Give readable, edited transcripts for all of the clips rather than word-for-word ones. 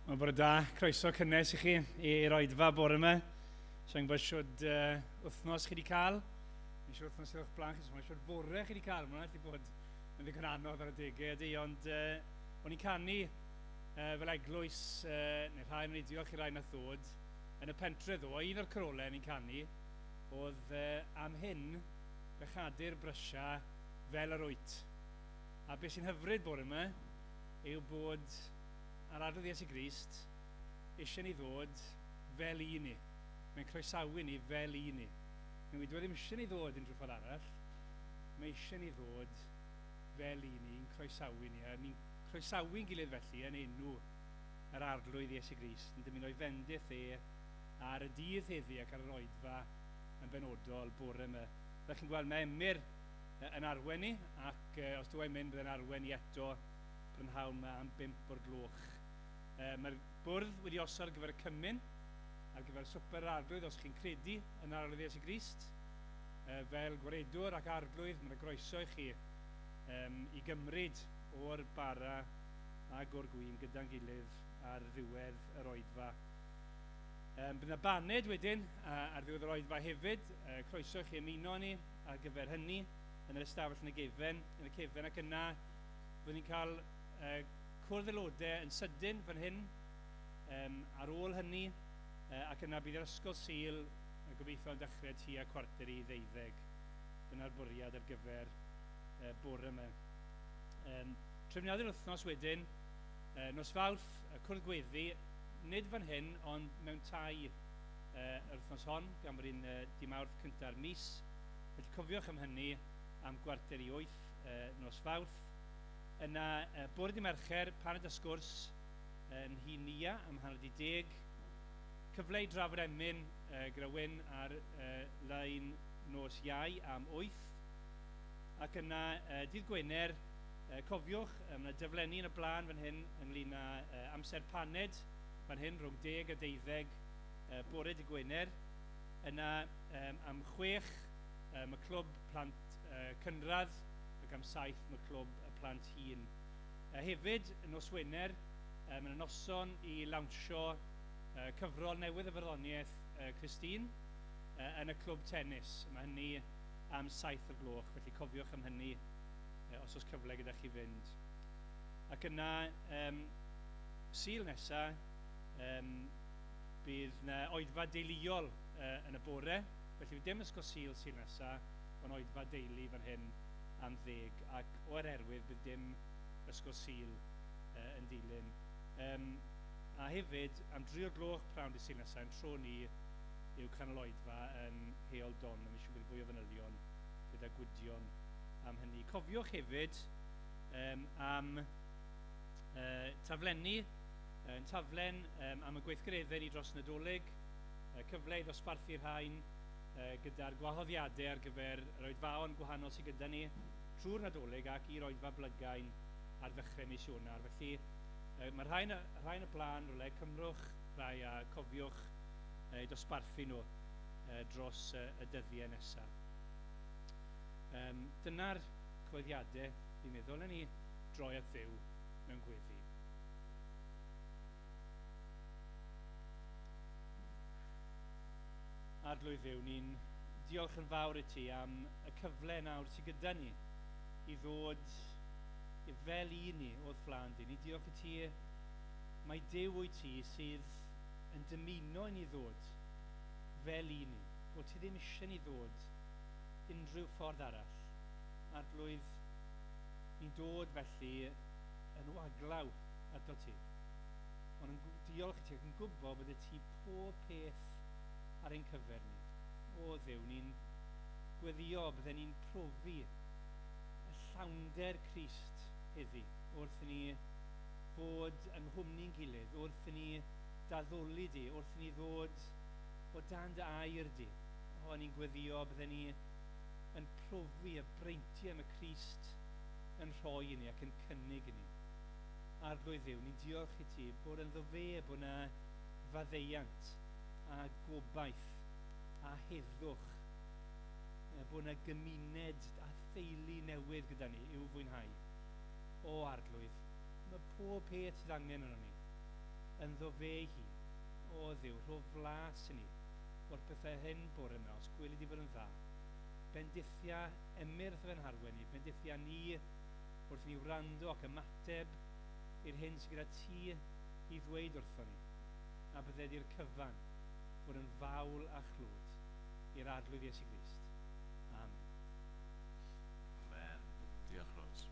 Wel, bore da, croeso cynnes i chi i'r oedfa bore yma. Sa'n gwybod siwd wythnos chi wedi cael. Mae'n siŵr wythnos sydd o'ch blaen chi, so mae'n siŵr bore chi wedi cael. Mae'n allu bod yn ddigon anodd ar y degau ydy, ond o'n i'n canu fel eglwys, neu rhai yn ei diolch i rai nath ddod, yn y pentre ddo, un o'r corolau ni'n canu, oedd am hyn bechadur brysia fel yr wyt. A beth sy'n hyfryd bore yma yw bod a'r Arglwydd Iesu Grist eisiau ni ddod fel i ni. Mae'n croesawu ni fel i ni. Nid dyw e ddim eisiau ni ddod unrhyw ffordd arall. Mae eisiau ni ddod fel i ni, yn croesawu ni. A ni'n croesawu'n gilydd felly yn enw yr Arglwydd Iesu Grist, yn dymuno ei fendith e ar y dydd heddi ac ar yr oedfa yn benodol bore yma. Fel chi'n gweld, mae Emyr yn arwen ni, ac os dw i'n mynd, bydd e'n arwen ni eto prynhawn yma am 5 o'r gloch. Mae'r bwrdd wedi osod ar gyfer y cymun, ar gyfer swper yr Arglwydd, os chi'n credu yn Arglwydd Iesu Grist, fel gwaredwr ac Arglwydd, mae'n groeso i chi i gymryd o'r bara ag o'r gwin gyda'n gilydd ar ddiwedd yr oedfa. Bydd yna baned wedyn ar ddiwedd yr oedfa hefyd. Croeso i chi ymuno ni ar gyfer hynny yn yr ystafell yn y gefen, yn y cefen, ac yna byddwn ni'n cael cwrdd aelodau yn sydyn fan hyn, ar ôl hynny, ac yna bydd yr Ysgol Sul gobeithio yn dechrau tua 11:45. Dyna'r bwriad ar gyfer bore yma. Trefniadau'r wythnos wedyn, nos Fawrth, y cwrdd gweddi, nid fan hyn, ond mewn tai yr wythnos hon, gan bod hi'n dy' Mawrth cynta'r mis. Felly cofiwch am hynny am 7:45 nos Fawrth. Yna, bore dy' Mercher, paned a sgwrs yn nhŷ Nia am 10:30. Cyfle i drafod emyn gyda Wyn ar lein nos Iau am 8. Ac yna, dydd Gwener, cofiwch, mae yna dyflenni yn y blaen fan hyn ynglyn â amser paned fan hyn rhwng 10 a 12 bore dydd Gwener. Yna, am 6, mae clwb plant cynradd, ac am 7 mae clwb y plant hŷn. Hefyd, nos Wener, mae yna noson i lawnsio cyfrol newydd y farddoniaeth Christine yn y clwb tennis. Mae hynny am 7 o'r gloch, felly cofiwch am hynny os oes cyfle gyda chi fynd. Ac yna, Sul nesa, bydd yna oedfa deuluol yn y bore, felly fydd dim ysgol Sul Sul nesa, ond oedfa deulu fan hyn am 10, ac o'r herwydd bydd dim ysgol Sul yn dilyn. A hefyd, am 3 o'r gloch prawn dydd Sul nesaf, yn tro ni yw canol oedfa yn Heol Don, a mi'n siŵr bydd fwy o fanylion gyda Gwydion am hynny. Cofiwch hefyd am taflenni, yn taflen am y gweithgareddau ni dros Nadolig, cyfle i ddosbarthu rhain gyda'r gwahoddiadau ar gyfer yr oedfaon gwahanol sydd gyda ni trwy'r Nadolig ac i'r oedfa blygain ar ddechrau mis Ionawr. Felly, Mae rhai yn y blaen rhywle, cymrwch rai a cofiwch eu dosbarthu nhw dros y dyddiau nesaf. Dyna'r cyhoeddiadau, fi'n meddwl, yn ni droi at Dduw mewn gweddi. Arglwydd Dduw, ni'n diolch yn fawr i ti am y cyfle nawr sydd gyda ni i ddod fel un ni o'dd flaen di. Ni diolch i ti, mae Duw wyt ti sydd yn dymuno i ni ddod fel un ni. Bod ti ddim eisiau ni ddod unrhyw ffordd arall. Arglwydd, ni'n dod felly yn waglaw ato ti. Ond yn diolch i ti ac yn gwybod bod y ti pob peth ar ein cyfer ni. O Dduw, ni'n gweddio bydden ni'n profi y llawnder Crist heddi wrth i ni fod yng nghwmni'n gilydd, wrth i ni daddoli di, wrth i ni ddod o dan dy air di. O, ni'n gweddio bydden ni yn profi y breintiau mae Crist yn rhoi i ni ac yn cynnig i ni. Arglwydd Dduw, ni'n diolch i ti bod ynddo fe bod yna faddeuant a gobaith a heddwch, bod yna gymuned a theulu newydd gyda ni i'w fwynhau. O Arglwydd, mae pob peth sydd angen arno ni ynddo fe ei hun. O Dduw, rho flas i ni o'r pethau hyn bore yma, os gweli di fod yn dda. Bendithia Emyr wrth fe'n harwen ni, bendithia ni wrth ni wrando ac ymateb i'r hyn sydd gyda ti i ddweud wrtho ni, a bydded i'r cyfan fod yn fawl a chlwyd i'r Arglwydd Iesu Grist. Amen. Amen. Diolch, Rose.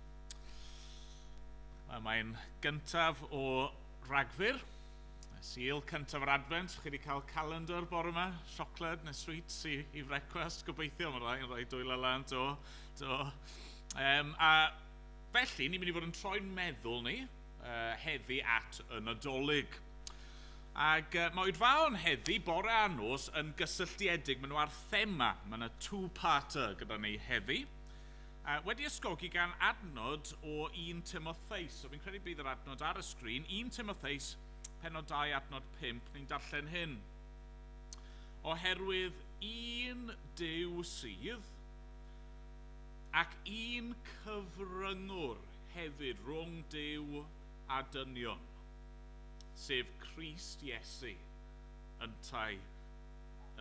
Mae'n gyntaf o Ragfyr, Sul cyntaf yr Advent. Chi wedi cael calendar bore yma, siocled neu sweets i frecwast, gobeithio, mae rhai yn rhoi dwylo lan, do. A felly, ni'n mynd i fod yn troi'n meddwl ni heddi at y Nadolig. Ac mae oedfaon heddi, bore a nos, yn gysylltiedig. Maen nhw ar thema, mae yna two-parter gyda ni heddi. Wedi ysgogi gan adnod o 1 Timotheus. So fi'n credu bydd yr adnod ar y sgrin. 1 Timotheus, pennod 2, adnod 5, ni'n darllen hyn. Oherwydd un Duw sydd, ac un cyfryngwr hefyd rhwng Duw a dynion, sef Crist Iesu, yntau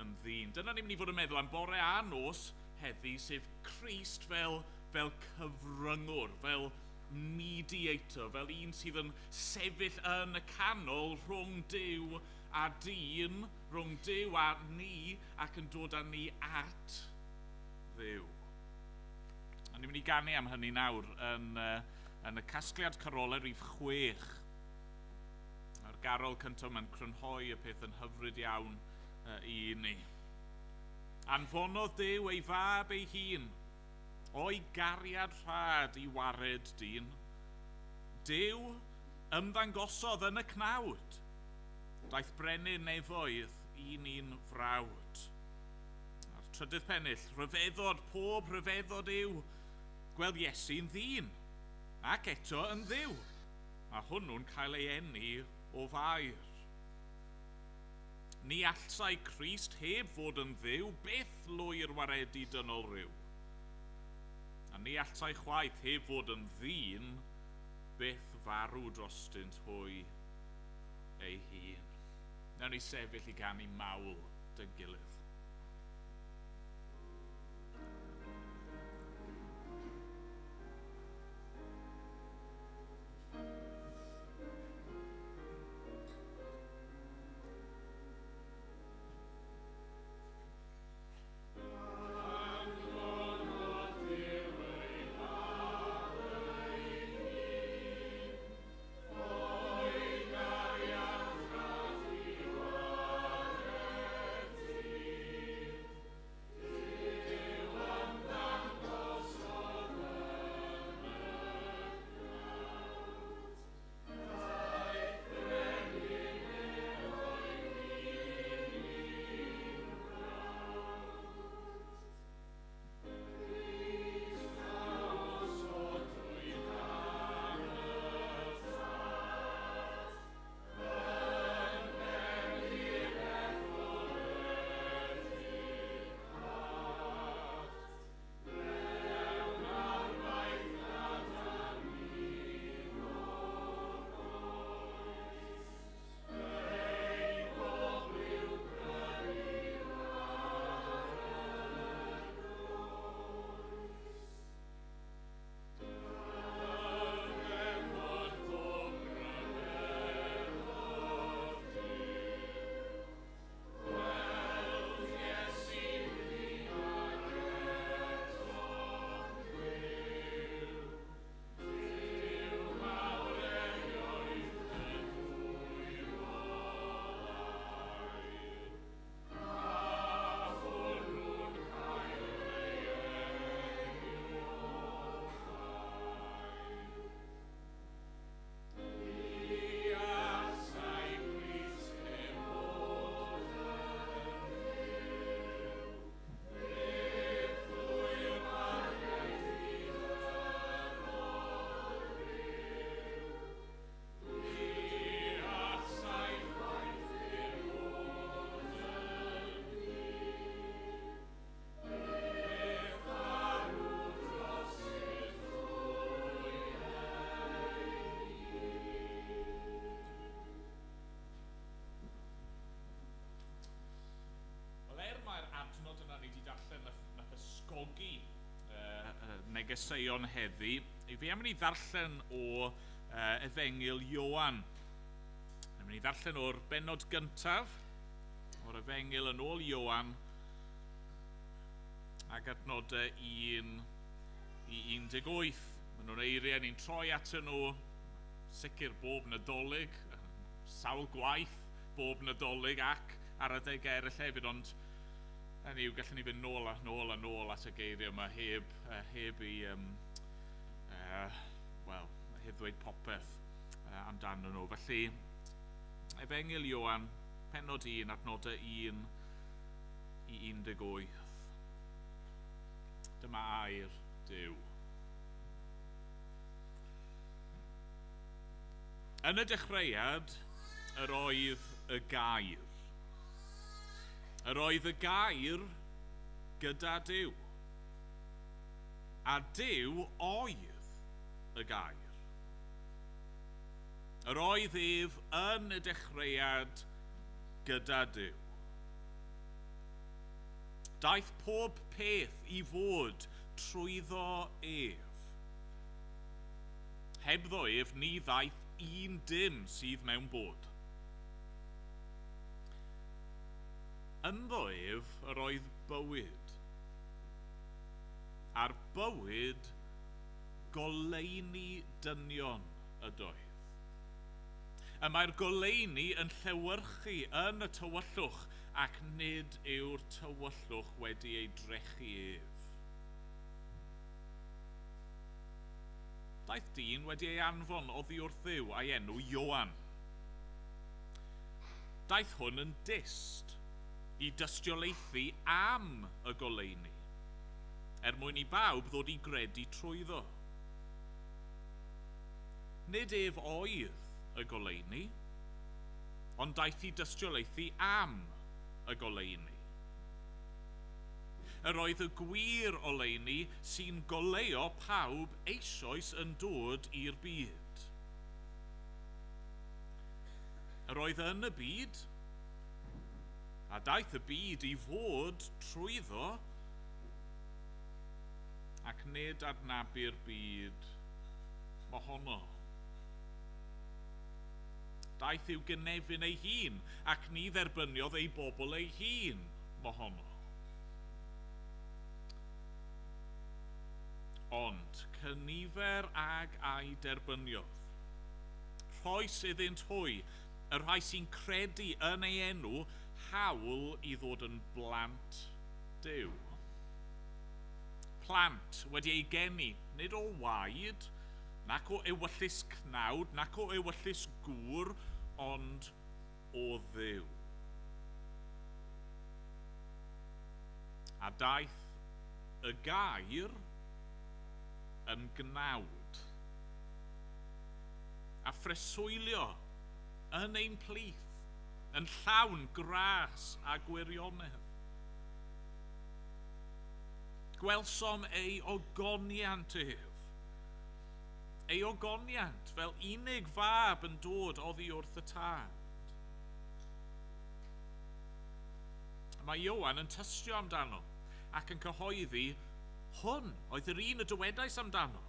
yn ddyn. Dyna ni'n mynd i fod yn meddwl am bore a nos heddi, sef Crist fel cyfryngwr, fel mediator, fel un sydd yn sefyll yn y canol rhwng Duw a dyn, rhwng Duw a ni, ac yn dod â ni at Dduw. A ni'n mynd i ganu am hynny nawr yn y casgliad carolau rhif 6. A'r garol cyntaf mae'n crynhoi y peth yn hyfryd iawn i ni. Anfonodd Duw ei fab ei hun, o'i gariad rhad i wared dyn. Duw ymddangosodd yn y cnawd, daeth brenin nefoedd i ni'n frawd. A'r trydydd pennill, rhyfeddod, pob rhyfeddod yw gweld Iesu'n ddyn, ac eto yn Dduw, a hwnnw'n cael ei eni o Fair. Ni allsai Crist heb fod yn Dduw, byth lwyr waredu dynol ryw. A ni allsai chwaith heb fod yn ddyn, byth farw drostynt hwy ei hun. Nawn ni sefyll i ganu mawl dy'n gilydd. O'i gariad rhad i wared ti. cefnogi negeseuon heddi, fi am mynd i ddarllen o Efengyl Ioan. Yn mynd i ddarllen o'r bennod gyntaf, o'r Efengyl yn ôl Ioan, ac adnodau 1 i 18. Maen nhw'n eiriau ni'n troi atyn nhw, sicr bob Nadolig, sawl gwaith bob Nadolig ac ar adegau eraill hefyd, ond hynny yw, gallwn ni fynd nôl a nôl a nôl at y geiriau yma heb i, wel, heb ddweud popeth amdano nhw. Felly, Efengyl Ioan, pennod 1, adnodau 1 i 18. Dyma air Duw. Yn y dechreuad, yr oedd y gair. Yr oedd y gair gyda Duw. A Duw oedd y gair. Yr oedd ef yn y dechreuad gyda Duw. Daeth pob peth i fod trwyddo ef. Hebddo ef ni ddaeth un dim sydd mewn bod. Ynddo ef yr oedd bywyd, a'r bywyd goleuni dynion ydoedd. Y mae'r goleuni yn llewyrchu yn y tywyllwch, ac nid yw'r tywyllwch wedi ei drechu ef. Daeth dyn wedi ei anfon oddi wrth Dduw a'i enw Ioan. Daeth hwn yn dyst i dystiolaethu am y goleuni, er mwyn i bawb ddod i gredu trwyddo. Nid ef oedd y goleuni, ond daeth i dystiolaethu am y goleuni. Yr oedd y gwir oleuni sy'n goleuo pawb eisoes yn dod i'r byd. Yr oedd yn y byd, a daeth y byd i fod trwyddo, ac nid adnabu'r byd mohono. Daeth i'w gynefin ei hun, ac ni dderbyniodd ei bobl ei hun mohono. Ond cynifer ag a'i derbyniodd, rhoes iddynt hwy, y rhai sy'n credu yn ei enw, hawl i ddod yn blant Duw. Plant wedi ei geni, nid o waed, nac o ewyllys cnawd, nac o ewyllys gŵr, ond o Dduw. A daeth y gair yn gnawd, a phreswylio yn ein plith, yn llawn gras a gwirionedd. Gwelsom ei ogoniant ef, ei ogoniant fel unig fab yn dod oddi wrth y Tad. Mae Ioan yn tystio amdano ac yn cyhoeddi, hwn oedd yr un y dywedais amdano.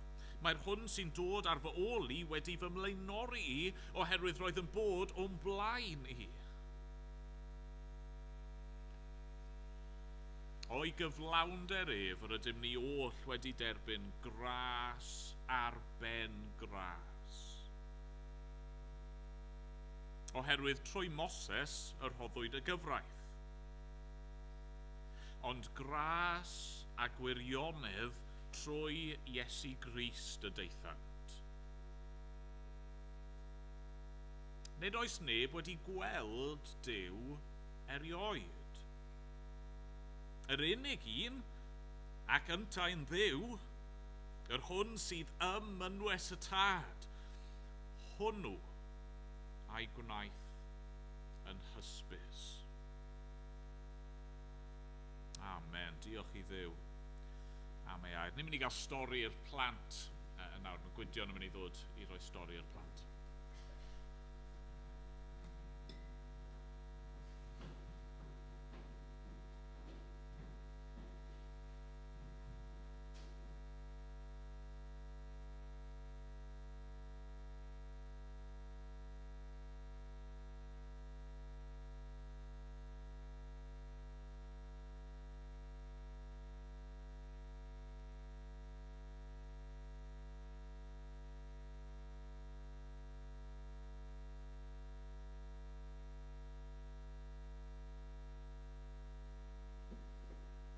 Mae'r hwn sy'n dod ar fy ôl i wedi fy mlaenori i, oherwydd roedd yn bod o'm blaen i. O'i gyflawnder ef, yr ydym ni oll wedi derbyn gras ar ben gras. Oherwydd trwy Moses yr rhoddwyd y gyfraith. Ond gras a gwirionedd trwy Iesu Grist y daethant. Nid oes neb wedi gweld Duw erioed. Yr unig un, ac yntau'n Dduw, yr hwn sydd ym mynwes y Tad, hwnnw a'i gwnaeth yn hysbys. Amen. Diolch i Dduw am ei air. Ni'n mynd i gael stori i'r plant yn nawr. Mae Gwydion yn mynd i ddod i roi stori i'r plant.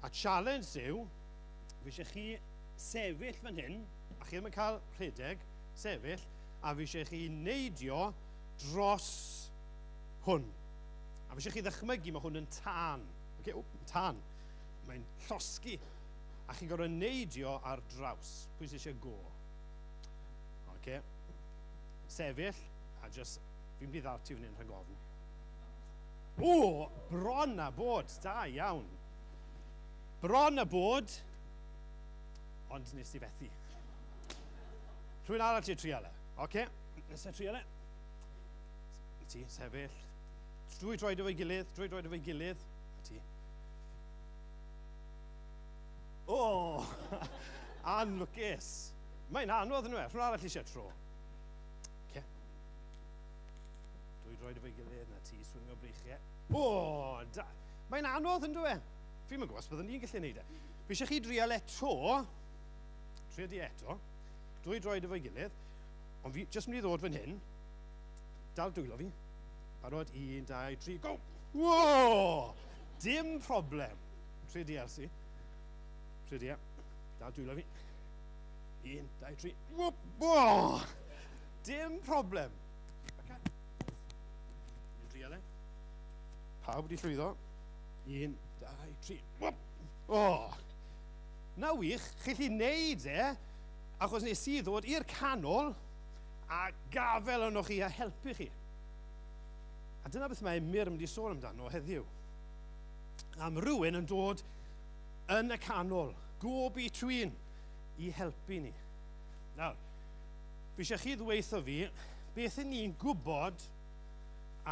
A challenge yw, fi eisiau chi sefyll fan hyn, a chi ddim yn cael rhedeg, sefyll, a fi eisiau chi neidio dros hwn. A fi eisiau chi ddychmygu mae hwn yn tân. Okay, o, tân. Mae'n llosgi. A chi'n gorfod neidio ar draws. Pwy sydd eisiau go? Okay. Sefyll, a just, fi'n mynd i ddal ti fan hyn rhag ofn. O, bron a bod, da iawn. Bron a bod, ond nes i fethu. Rhywun arall i'r trial e. Oce, nesaf trial e. Ti, sefyll. Dwy droed efo'i gilydd, dwy droed efo'i gilydd. A ti. O, anlwcus. Mae'n anodd yn e. Rhywun arall eisiau tro. Oce. Dwy droed efo'i gilydd, na ti, swingio breichiau. O, da. Mae'n anodd yn dwi. Fi'n mynd gwybod os byddwn ni'n gallu gwneud e. Fi eisiau chi drial eto, trio di eto, dwy droed efo'i gilydd, ond fi jyst mynd i ddod fan hyn, dal dwylo fi, barod, 1, 2, 3, go! Whoa! Dim problem. Trio di, Elsie. Trio di, dal dwylo fi. 1, 2, 3, whoop! Whoa! Dim problem. Okay. Ni'n drial e. Pawb wedi llwyddo. 1, 2, 3, whoop! O! Na wych, chi'n gallu neud e, achos nes i ddod i'r canol a gafel yno chi a helpu chi. A dyna beth mae Emyr yn mynd i sôn amdano heddiw. Am rhywun yn dod yn y canol, go between, i helpu ni. Nawr, fi eisiau chi ddweutho fi, beth y ni'n gwybod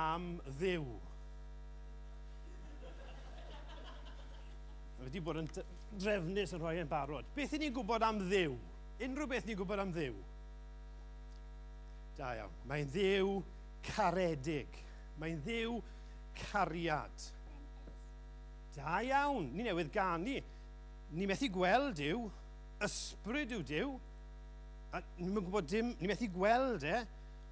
am Dduw? Mae wedi bod yn drefnus yn rhoi e'n barod. Beth y ni'n gwybod am Dduw? Unrhyw beth ni'n gwybod am Dduw? Da iawn. Mae'n Dduw caredig. Mae'n Dduw cariad. Da iawn. Ni newydd ganu. Ni methu gweld Duw. Ysbryd yw Duw. A ni'n gwybod dim, ni methu gweld e,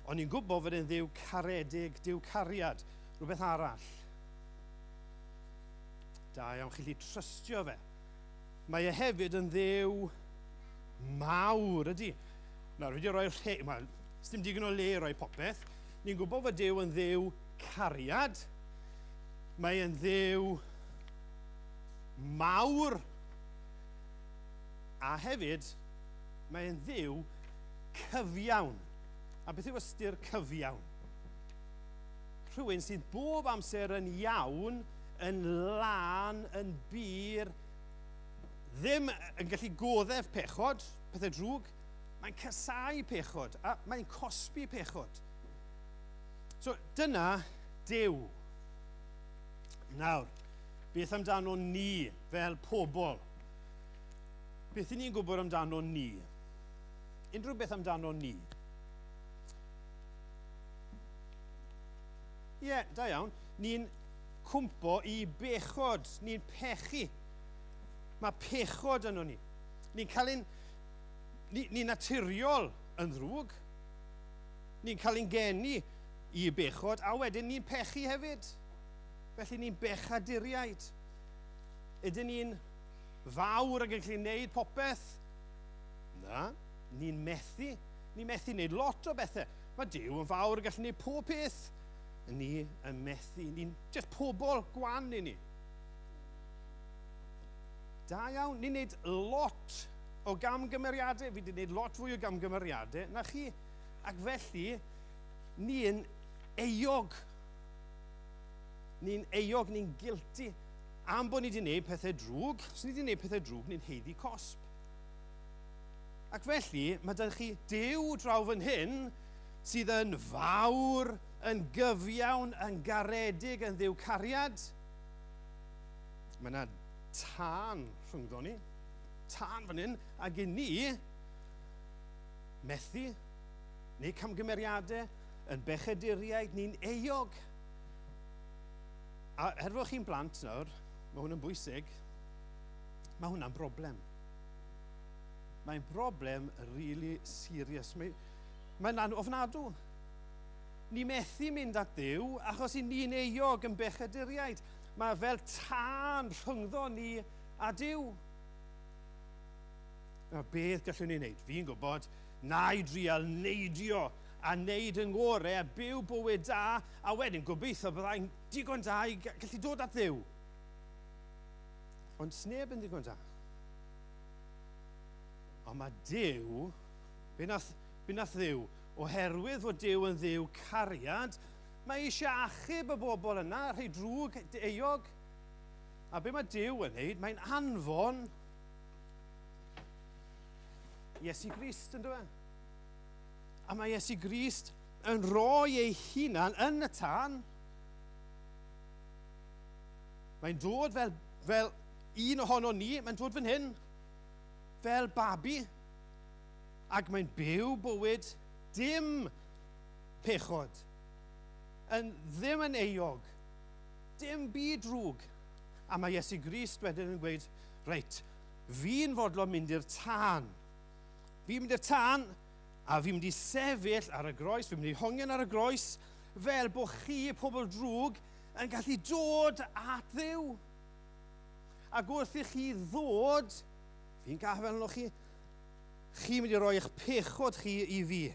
ond ni'n gwybod fod e'n Dduw caredig, Duw cariad. Rhywbeth arall. Da iawn, chi'n gallu trystio fe. Mae e hefyd yn Dduw mawr, ydy. Nawr, fi wedi rhoi wel, dim digon o le i roi popeth. Ni'n gwybod fod Duw yn Dduw cariad. Mae e'n Dduw mawr. A hefyd, mae e'n Dduw cyfiawn. A beth yw ystyr cyfiawn? Rhywun sydd bob amser yn iawn, yn lân, yn bur, ddim yn gallu goddef pechod, pethau drwg, mae'n casáu pechod, a mae'n cosbi pechod. So, dyna Duw. Nawr, beth amdano ni fel pobl? Beth 'y ni'n gwybod amdano ni? Unrhyw beth amdano ni? Ie, da iawn. Ni'n cwmpo i bechod, ni'n pechu. Mae pechod yno ni. Ni'n cael ein, ni naturiol yn ddrwg. Ni'n cael ein geni i bechod, a wedyn ni'n pechu hefyd. Felly ni'n bechaduriaid. Ydyn ni'n fawr ac yn gallu gwneud popeth? Na, ni'n methu. Ni'n methu gwneud lot o bethau. Mae Duw yn fawr yn gallu gwneud pob peth. Ni yn methu. Ni'n just pobl gwan i ni. Da iawn, ni'n gwneud lot o gamgymeriadau. Fi wedi gwneud lot fwy o gamgymeriadau na chi. Ac felly, ni'n euog. Ni'n euog, ni'n guilty. Am bod ni wedi gwneud pethau drwg, os ni wedi gwneud pethau drwg, ni'n haeddu cosb. Ac felly, mae 'da chi Duw draw fan hyn sydd yn fawr, yn gyfiawn, yn garedig, yn Dduw cariad. Mae yna tân rhyngddo ni. Tân fan hyn, ac i ni methu, neu camgymeriadau, yn bechaduriaid, ni'n euog. A er fod chi'n blant nawr, mae hwn yn bwysig, mae hwnna'n broblem. Mae'n broblem really serious. Mae'n ofnadw. Ni methu mynd at Dduw achos i ni'n euog yn bechaduriaid. Mae fel tân rhyngddo ni a Duw. Nawr, beth gallwn ni wneud? Fi'n gwybod, na i drial neidio a wneud yng ngorau a byw bywyd da, a wedyn gobeithio byddai'n digon da i gallu dod at Dduw. Ond sneb yn ddigon da. Ond mae Duw, be nath Dduw? Oherwydd fod Duw yn Dduw cariad, mae eisiau achub y bobl yna, rhai drwg, euog. A be mae Duw yn wneud? Mae'n anfon Iesu Grist, yn dweud. A mae Iesu Grist yn rhoi ei hunan yn y tân. Mae'n dod fel un ohono ni, mae'n dod fan hyn, fel babi, ac mae'n byw bywyd dim pechod, yn ddim yn euog, dim byd drwg. A mae Iesu Grist wedyn yn gweud, reit, fi'n fodlon mynd i'r tân. Fi'n mynd i'r tân, a fi'n mynd i sefyll ar y groes, fi'n mynd i hongian ar y groes, fel bod chi, pobl drwg, yn gallu dod at Dduw. Ac wrth i chi ddod, fi'n gafel arnoch chi, chi'n mynd i roi eich pechod chi i fi.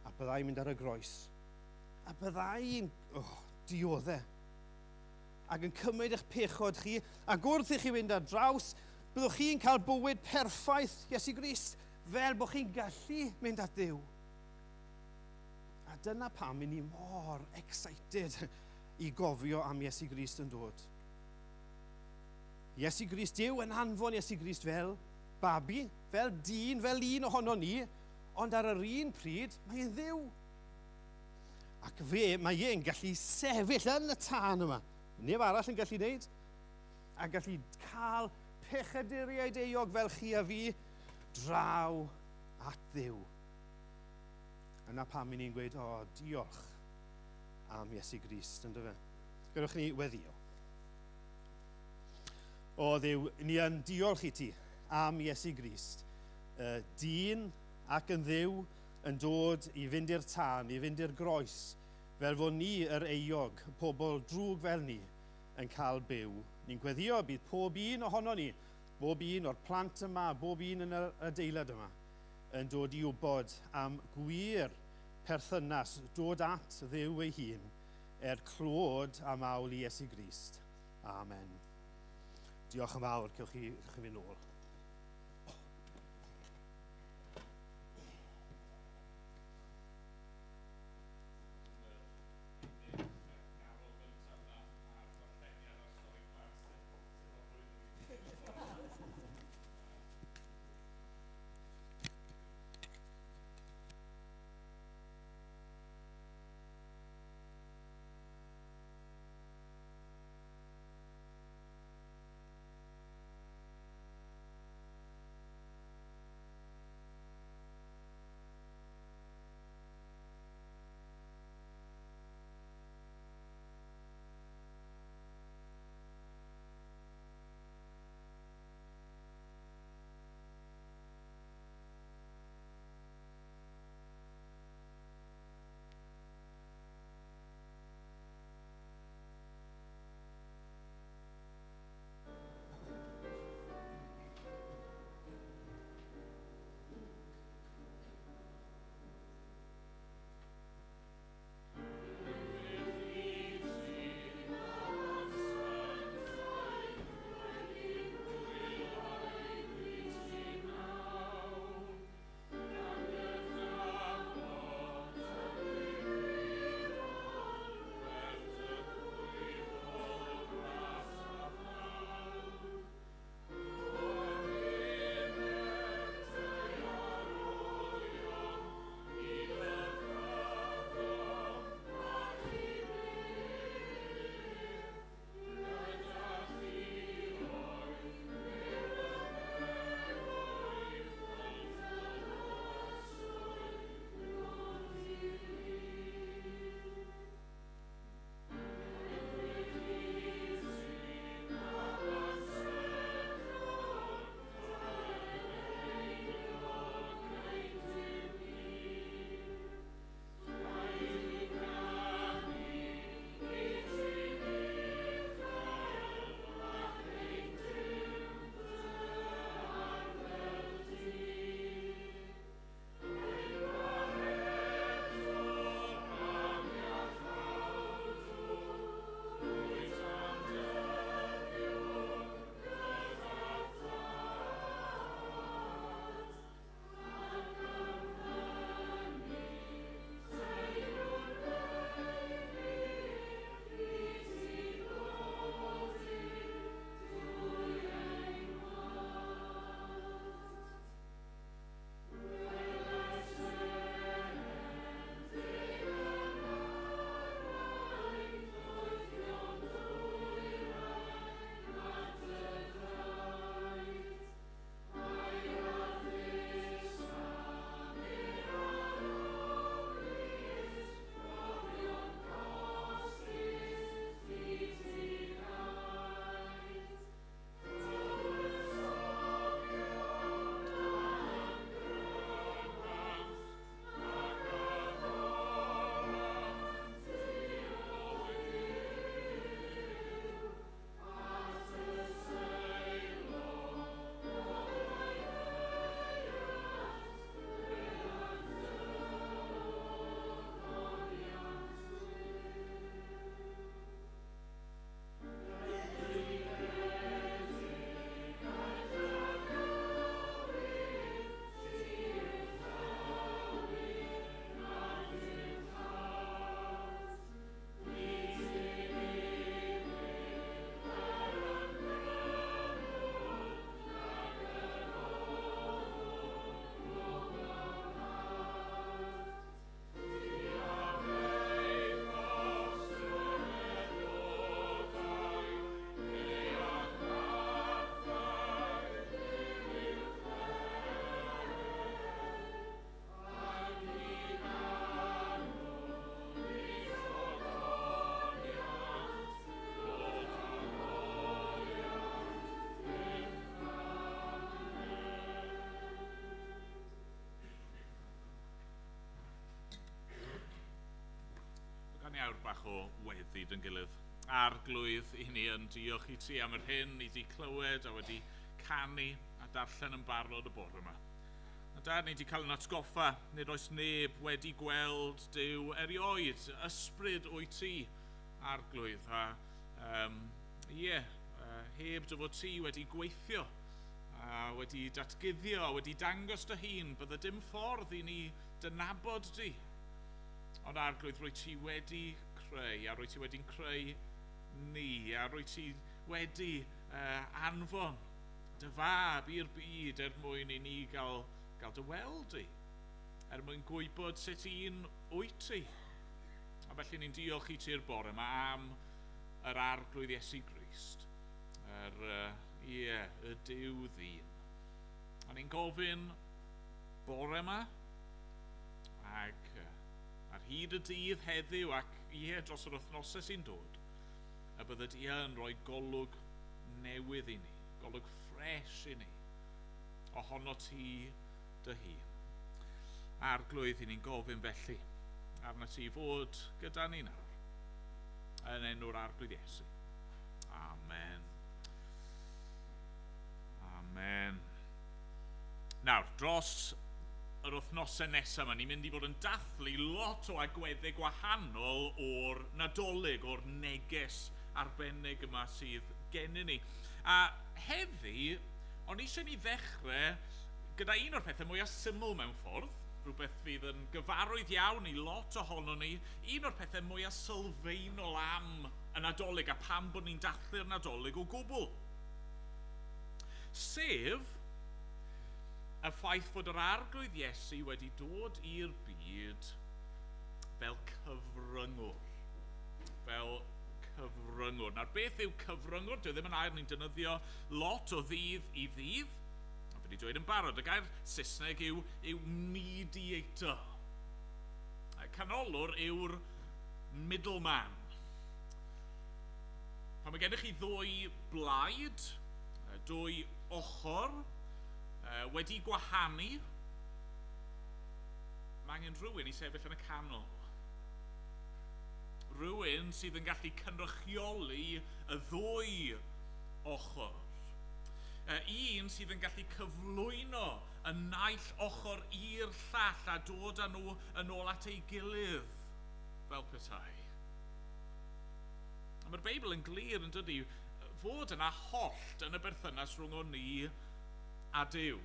A byddai'n mynd ar y groes. A byddai'n dioddef. Ac yn cymryd eich pechod chi, ac wrth i chi fynd ar draws, byddwch chi'n cael bywyd perffaith Iesu Grist, fel bod chi'n gallu mynd at Dduw. A dyna pam i ni mor excited i gofio am Iesu Grist yn dod. Iesu Grist, Duw yn anfon Iesu Grist fel babi, fel dyn, fel un ohono ni, ond ar yr un pryd, mae'n Dduw. Ac fe, mae e'n gallu sefyll yn y tân yma. Neb arall yn gallu wneud. A gallu cael pechaduriaid euog fel chi a fi draw at Dduw. Yna pam i ni'n gweud, o, diolch am Iesu Grist, ynddo fe. Gadewch ni weddio. O Dduw, ni yn diolch i ti am Iesu Grist. Dyn ac yn Dduw yn dod i fynd i'r tân, i fynd i'r groes, fel fod ni yr euog, pobl drwg fel ni, yn cael byw. Ni'n gweddio bydd pob un ohono ni, bob un o'r plant yma, bob un yn yr adeilad yma, yn dod i wybod am gwir perthynas, dod at Dduw ei hun, er clod a mawl i Iesu Grist. Amen. Diolch yn fawr, cewch chi fynd nôl. Cawn ni awr bach o weddi dyn gilydd. Arglwydd, i ni yn diolch i ti am yr hyn ni wedi clywed a wedi canu a darllen yn barod y bore yma. A Dad, ni wedi cael yn atgoffa, nid oes neb wedi gweld Duw erioed, ysbryd wyt ti, Arglwydd. A heb dy fod ti wedi gweithio, a wedi datguddio, a wedi dangos dy hun, bydde dim ffordd i ni dy nabod di. Ond Arglwydd, rwy ti wedi creu, a rwy ti wedi'n creu ni, a rwy ti wedi anfon dy fab i'r byd er mwyn i ni gael dy weld di, er mwyn gwybod sut un wyt ti. A felly ni'n diolch i ti'r bore yma am yr Arglwydd Iesu Grist, y Duw ddyn. A ni'n gofyn bore yma, ac ar hyd y dydd heddiw ac dros yr wythnosau sy'n dod, y bydde di yn rhoi golwg newydd i ni, golwg ffres i ni, ohono ti dy hun. Arglwydd, i ni'n gofyn felly arna ti fod gyda ni nawr, yn enw'r Arglwydd Iesu. Amen. Amen. Nawr, dros yr wythnosau nesaf yma, ni'n mynd i fod yn dathlu lot o agweddau gwahanol o'r Nadolig, o'r neges arbennig yma sydd gennyn ni. A heddi, o'n i eisiau ni ddechrau gyda un o'r pethau mwyaf syml mewn ffordd, rhywbeth fydd yn gyfarwydd iawn i lot ohono ni, un o'r pethau mwyaf sylfaenol am y Nadolig a pam bod ni'n dathlu'r Nadolig o gwbl. Sef y ffaith fod yr Arglwydd Iesu wedi dod i'r byd fel cyfryngwr. Fel cyfryngwr. Nawr, beth yw cyfryngwr? Dyw e ddim yn air ni'n defnyddio lot o ddydd i ddydd. A fi wedi dweud yn barod, y gair Saesneg yw mediator. Y canolwr yw'r middleman. Pan mae gennych chi ddwy blaid, dwy ochr, wedi gwahanu, mae angen rhywun i sefyll yn y canol. Rhywun sydd yn gallu cynrychioli y ddwy ochr. Un sydd yn gallu cyflwyno y naill ochr i'r llall a dod â nhw yn ôl at ei gilydd, fel petai. A mae'r Beibl yn glir yn dydy fod yna hollt yn y berthynas rhwng o ni a Duw.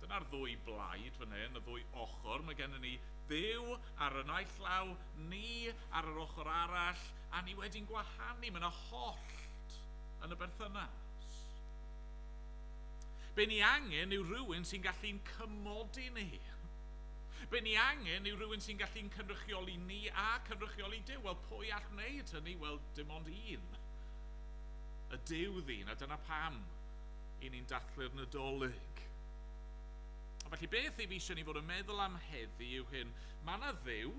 Dyna'r ddwy blaid fan hyn, y ddwy ochr. Mae gennym ni Dduw ar y naill law, ni ar yr ochr arall, a ni wedi'n gwahanu. Mae yna hollt yn y berthynas. Be ni angen yw rhywun sy'n gallu'n cymodi ni. Be ni angen yw rhywun sy'n gallu'n cynrychioli ni a cynrychioli Duw. Wel, pwy all wneud hynny? Wel, dim ond un. Y Duw ddyn, a dyna pam i ni'n dathlu'r Nadolig. A felly beth i fi eisiau ni fod yn meddwl am heddi yw hyn. Mae yna Dduw,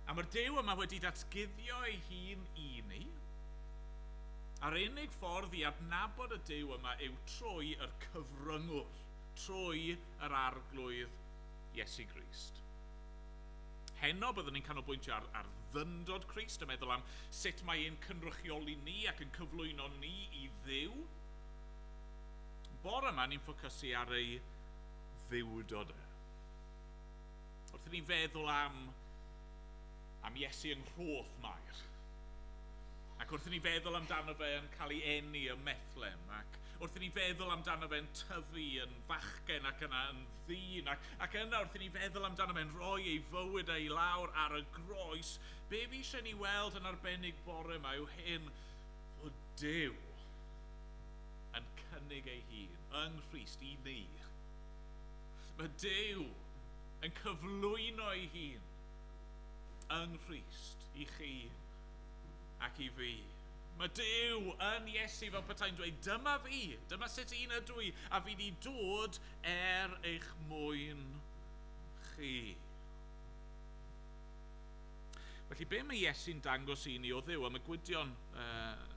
a mae'r Duw yma wedi datguddio ei hun i ni, a'r unig ffordd i adnabod y Duw yma yw trwy yr cyfryngwr, trwy yr Arglwydd Iesu Grist. Heno byddwn ni'n canolbwyntio ar ddyndod Crist, yn meddwl am sut mae e'n cynrychioli ni ac yn cyflwyno ni i Dduw. Bore yma ni'n ffocysu ar ei dduwdod e. Wrth i ni feddwl am Iesu yng Nghroth Mair, ac wrth i ni feddwl amdano fe yn cael ei eni ym Methlehem, ac wrth i ni feddwl amdano fe'n tyfu yn fachgen ac yna yn ddyn, ac yna wrth i ni feddwl amdano fe'n rhoi ei fywyd ei lawr ar y groes, be fi eisiau ni weld yn arbennig bore yma yw hyn, fod Duw yn cynnig ei hun yng Nghrist i ni. Mae Duw yn cyflwyno ei hun yng Nghrist i chi ac i fi. Mae Duw yn Iesu fel petai'n dweud, dyma fi, dyma sut un ydw i, a fi wedi dod er eich mwyn chi. Felly, be mae Iesu'n dangos i ni o Dduw? A mae Gwydion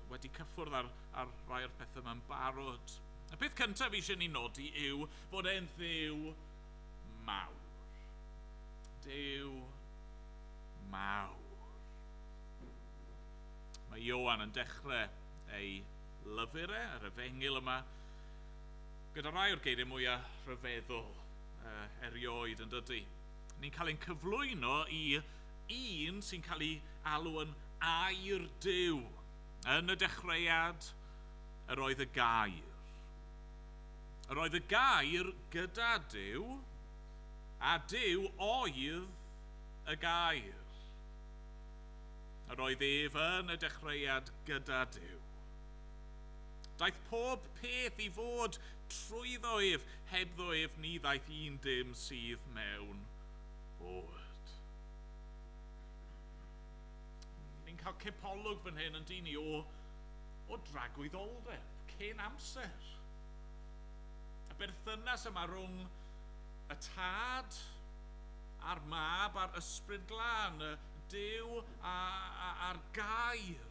wedi cyffwrdd ar rai o'r pethau yma'n barod. Y peth cyntaf eisiau ni nodi yw fod e'n Dduw mawr. Duw mawr. Mae Ioan yn dechrau ei lyfr e, yr efengyl yma, gyda rai o'r geiriau mwyaf rhyfeddol erioed yn dydy. Ni'n cael ein cyflwyno i un sy'n cael ei alw yn air Duw. Yn y dechreuad, yr oedd y gair. Yr oedd y gair gyda Duw, a Duw oedd y gair. Yr oedd ef yn y dechreuad gyda Duw. Daeth pob peth i fod trwyddo ef, hebddo ef ni ddaeth un dim sydd mewn bod. Ni'n cael cipolwg fan hyn yn dyn ni o dragwyddoldeb, cyn amser. Y berthynas yma rhwng y tad a'r mab a'r ysbryd glân, y Duw a'r gair.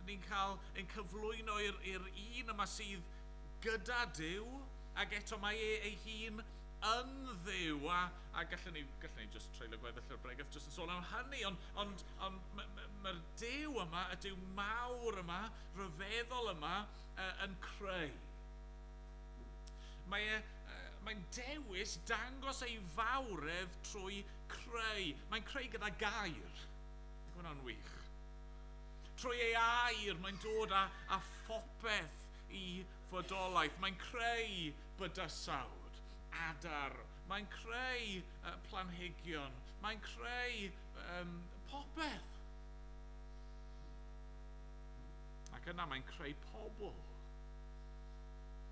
Ni'n cael ein cyflwyno i'r un yma sydd gyda Duw, ac eto mae e ei hun yn Dduw, a gallwn ni just treulio gweddill o'r bregeth jyst yn sôn am hynny, ond mae'r Duw yma, y Duw mawr yma, rhyfeddol yma, yn creu. Mae'n dewis dangos ei fawredd trwy creu. Mae'n creu gyda gair. Mae hwnna'n wych. Trwy ei air, mae'n dod â phopeth i fodolaeth. Mae'n creu bydysawd, adar. Mae'n creu planhigion. Mae'n creu popeth. Ac yna mae'n creu pobl.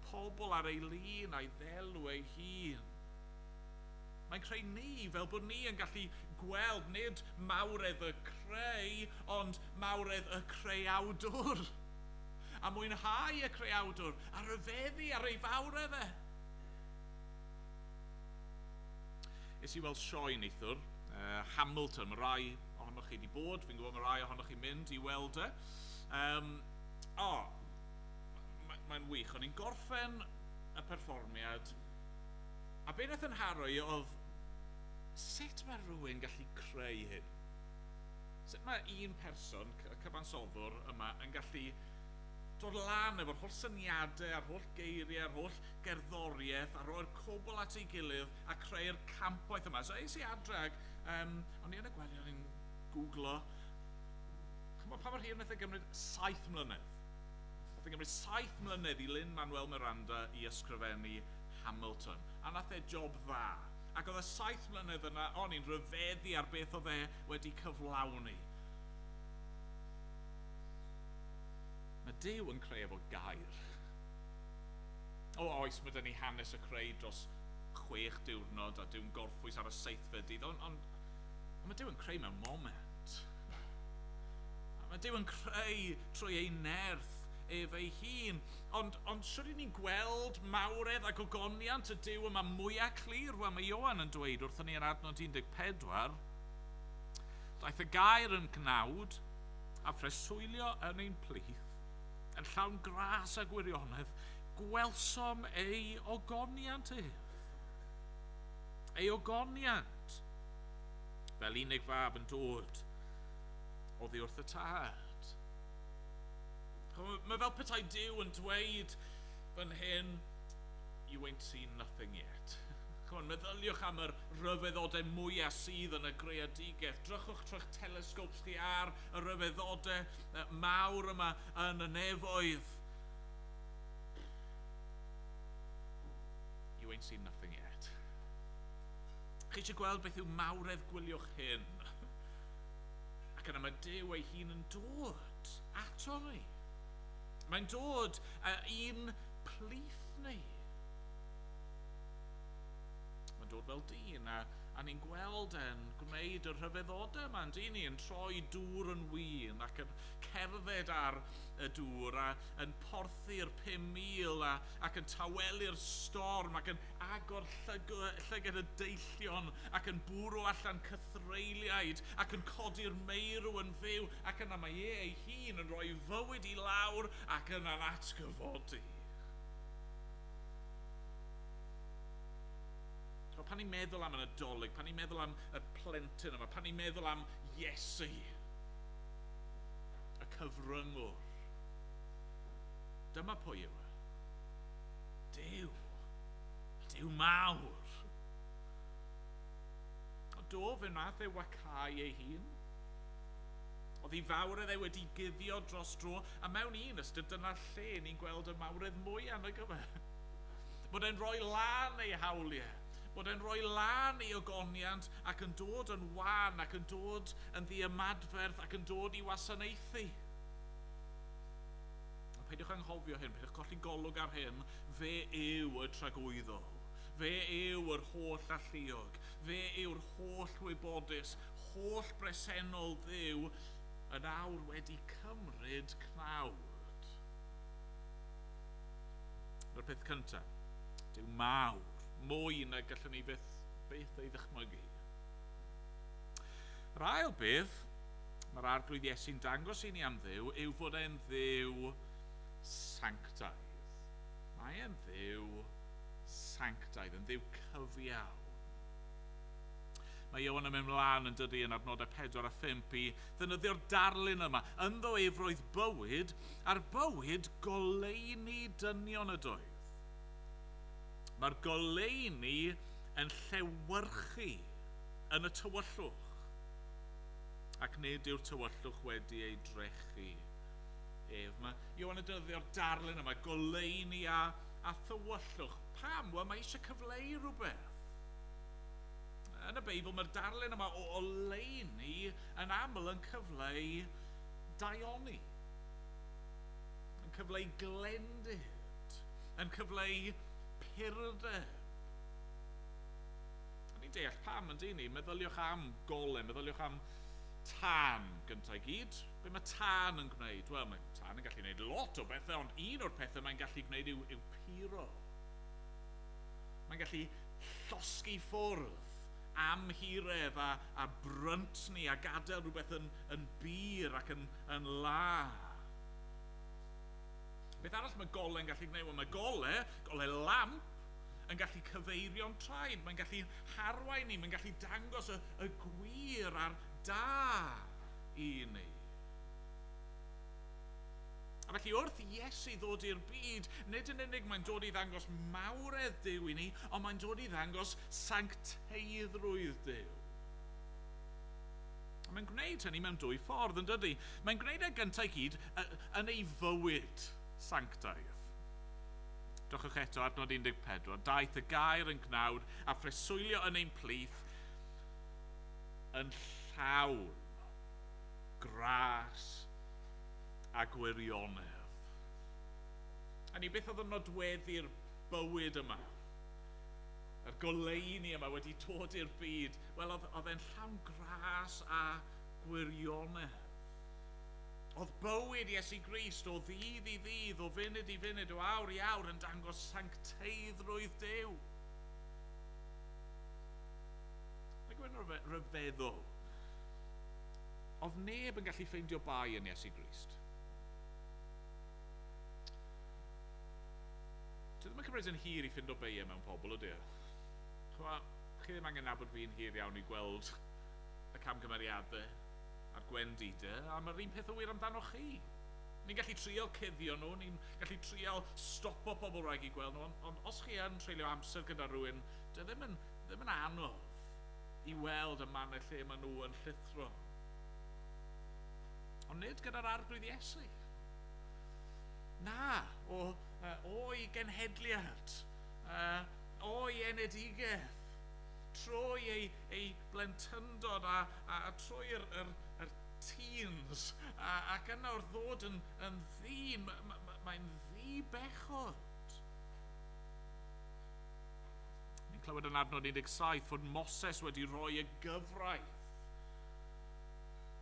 Pobl ar ei lun a'i ddelw ei hun. Mae'n creu ni fel bod ni yn gallu gweld nid mawredd y creu, ond mawredd y creawdwr. A mwynhau y creawdwr, a rhyfeddu ar ei fawredd e. Es i weld sioe neithiwr, Hamilton, mae rai ohonoch chi wedi bod, fi'n gwybod mae rai ohonoch chi'n mynd i weld e. Mae'n wych, o'n i'n gorffen y perfformiad, a be wnaeth yn haro i oedd, sut mae rhywun gallu creu hyn? Sut mae un person, y cyfansoddwr yma, yn gallu dod lan efo'r holl syniadau, a'r holl geiriau, a'r holl gerddoriaeth, a roi'r cwbl at ei gilydd, a creu'r campwaith yma. So es i adre, o'n i yn y gwely, o'n i'n googlo. Chimod, pa mor hir wnaeth e gymryd? 7 mlynedd. Nath e gymryd 7 mlynedd i Lin-Manuel Miranda i ysgrifennu Hamilton. A nath e job dda. Ac oedd y 7 mlynedd yna, o'n i'n rhyfeddu ar beth oedd e wedi cyflawni. Mae Duw yn creu efo gair. O oes, mae 'da ni hanes y creu dros 6 diwrnod a Duw'n gorffwys ar y 7fed dydd, ond mae Duw yn creu mewn moment. Mae Duw yn creu trwy ei nerth ef ei hun. Ond shwd 'y ni'n gweld mawredd ac ogoniant y Duw yma mwyaf clir? Wel, mae Ioan yn dweud wrthon ni yn adnod 14, daeth y gair yn gnawd a phreswylio yn ein plith, yn llawn gras a gwirionedd, gwelsom ei ogoniant ef. Ei ogoniant, fel unig fab yn dod oddi wrth y tad. Mae fel petai Duw yn dweud fan hyn, you ain't seen nothing yet. Come on, meddyliwch am yr rhyfeddodau mwyaf sydd yn y greadigaeth. Drychwch trwy'ch telescopes chi ar y rhyfeddodau mawr yma yn y nefoedd. You ain't seen nothing yet. Chi eisiau gweld beth yw mawredd, gwyliwch hyn. Ac yna mae Duw ei hun yn dod ato ni. Mae'n dod i'n plith ni. Mae'n dod fel dyn, a ni'n gweld e'n gwneud y rhyfeddodau yma, yn dyn ni, yn troi dŵr yn win ac yn cerdded ar y dŵr a yn porthu'r 5,000 ac yn tawelu'r storm ac yn agor llygad y deillion ac yn bwrw allan cythreuliaid ac yn codi'r meirw yn fyw, ac yna mae e ei hun yn rhoi fywyd i lawr ac yna'n atgyfodi. Pan ni'n meddwl am y Nadolig, pan ni'n meddwl am y plentyn yma, pan ni'n meddwl am Iesu, y cyfryngwr, dyma pwy yw e. Duw. Duw mawr. O do, fe wnaeth e wacau ei hun. Oedd ei fawredd e wedi guddio dros dro, a mewn un ystyr dyna lle ni'n gweld y mawredd mwyaf nag yfe. Bod e'n rhoi lan ei hawliau, bod e'n rhoi lan ei ogoniant ac yn dod yn wan ac yn dod yn ddiymadferth ac yn dod i wasanaethu. A peidiwch anghofio hyn, peidiwch colli golwg ar hyn, fe yw y tragwyddol. Fe yw yr holl alluog, fe yw'r holl wybodus, holl bresennol Dduw yn awr wedi cymryd cnawd. Dyna'r peth cyntaf. Duw mawr, mwy na gallwn ni byth ei ddychmygu. Yr ail beth mae'r Arglwydd Iesu'n dangos i ni am Dduw yw fod e'n Dduw sanctaidd. Mae e'n Dduw sanctaidd, yn Dduw cyfiawn. Mae Ioan yn mynd mlaen yn dydy yn adnodau 4 a 5 i ddefnyddio'r darlun yma. Ynddo ef roedd bywyd, a'r bywyd goleuni dynion ydoedd. Mae'r goleuni yn llewyrchu yn y tywyllwch, ac nid yw'r tywyllwch wedi ei drechu ef. Mae Ioan yn defnyddio'r darlun yma, goleuni a thywyllwch. Pam? Wel, mae eisiau cyfleu rhywbeth. Yn y Beibl, mae'r darlun yma o oleuni yn aml yn cyfleu daioni, yn cyfleu glendid, yn cyfleu purdeb. A ni'n deall pam yn dyn ni. Meddyliwch am gole, meddyliwch am tân gyntaf i gyd. Be mae tân yn gwneud? Wel, mae tân yn gallu gwneud lot o bethau, ond un o'r pethau mae'n gallu gwneud yw puro. Mae'n gallu llosgi ffwrdd amhiredd a bryntni a gadael rhywbeth yn bur ac yn lân. Beth arall mae gole'n gallu gwneud? Wel, mae gole lamp, yn gallu cyfeirio'n traed. Mae'n gallu harwain ni, mae'n gallu dangos y gwir a'r da i ni. A felly wrth Iesu ddod i'r byd, nid yn unig mae'n dod i ddangos mawredd Duw i ni, ond mae'n dod i ddangos sancteiddrwydd Duw. A mae'n gwneud hynny mewn dwy ffordd, yn dydy? Mae'n gwneud e gyntaf i gyd yn ei fywyd sanctaidd. Drychwch eto adnod 14. Daeth y gair yn gnawd a phreswylio yn ein plith yn llawn gras a gwirionedd. A ni beth oedd yn nodweddu'r bywyd yma? Yr goleuni yma wedi dod i'r byd. Wel, oedd e'n llawn gras a gwirionedd. Oedd bywyd Iesu Grist o ddydd i ddydd, o funud i funud, o awr i awr yn dangos sancteiddrwydd Duw. Mae'n gwneud rhyfeddol. Oedd neb yn gallu ffeindio bai yn Iesu Grist. Dwi ddim yn cymryd yn hir i ffindo beiau mewn pobl, ydy e? Chi ddim angen nabod fi'n hir iawn i gweld y camgymeriadau a'r gwendidau, a mae'r un peth o wir amdano chi. Ni'n gallu trial cuddio nhw, ni'n gallu trial stopo pobl rhag i gweld nhw, ond os chi yn treulio amser gyda rhywun, dyw e ddim yn anodd i weld y mannau lle maen nhw yn llithro. Ond nid gyda'r Arglwydd Iesu. Na, o'i genhedliad, o'i enedigaeth, trwy ei blentyndod a trwy'r yr teens, ac yna wrth ddod yn ddyn, mae'n ddi-bechod. Ni'n clywed yn adnod 17 fod Moses wedi rhoi y gyfraith.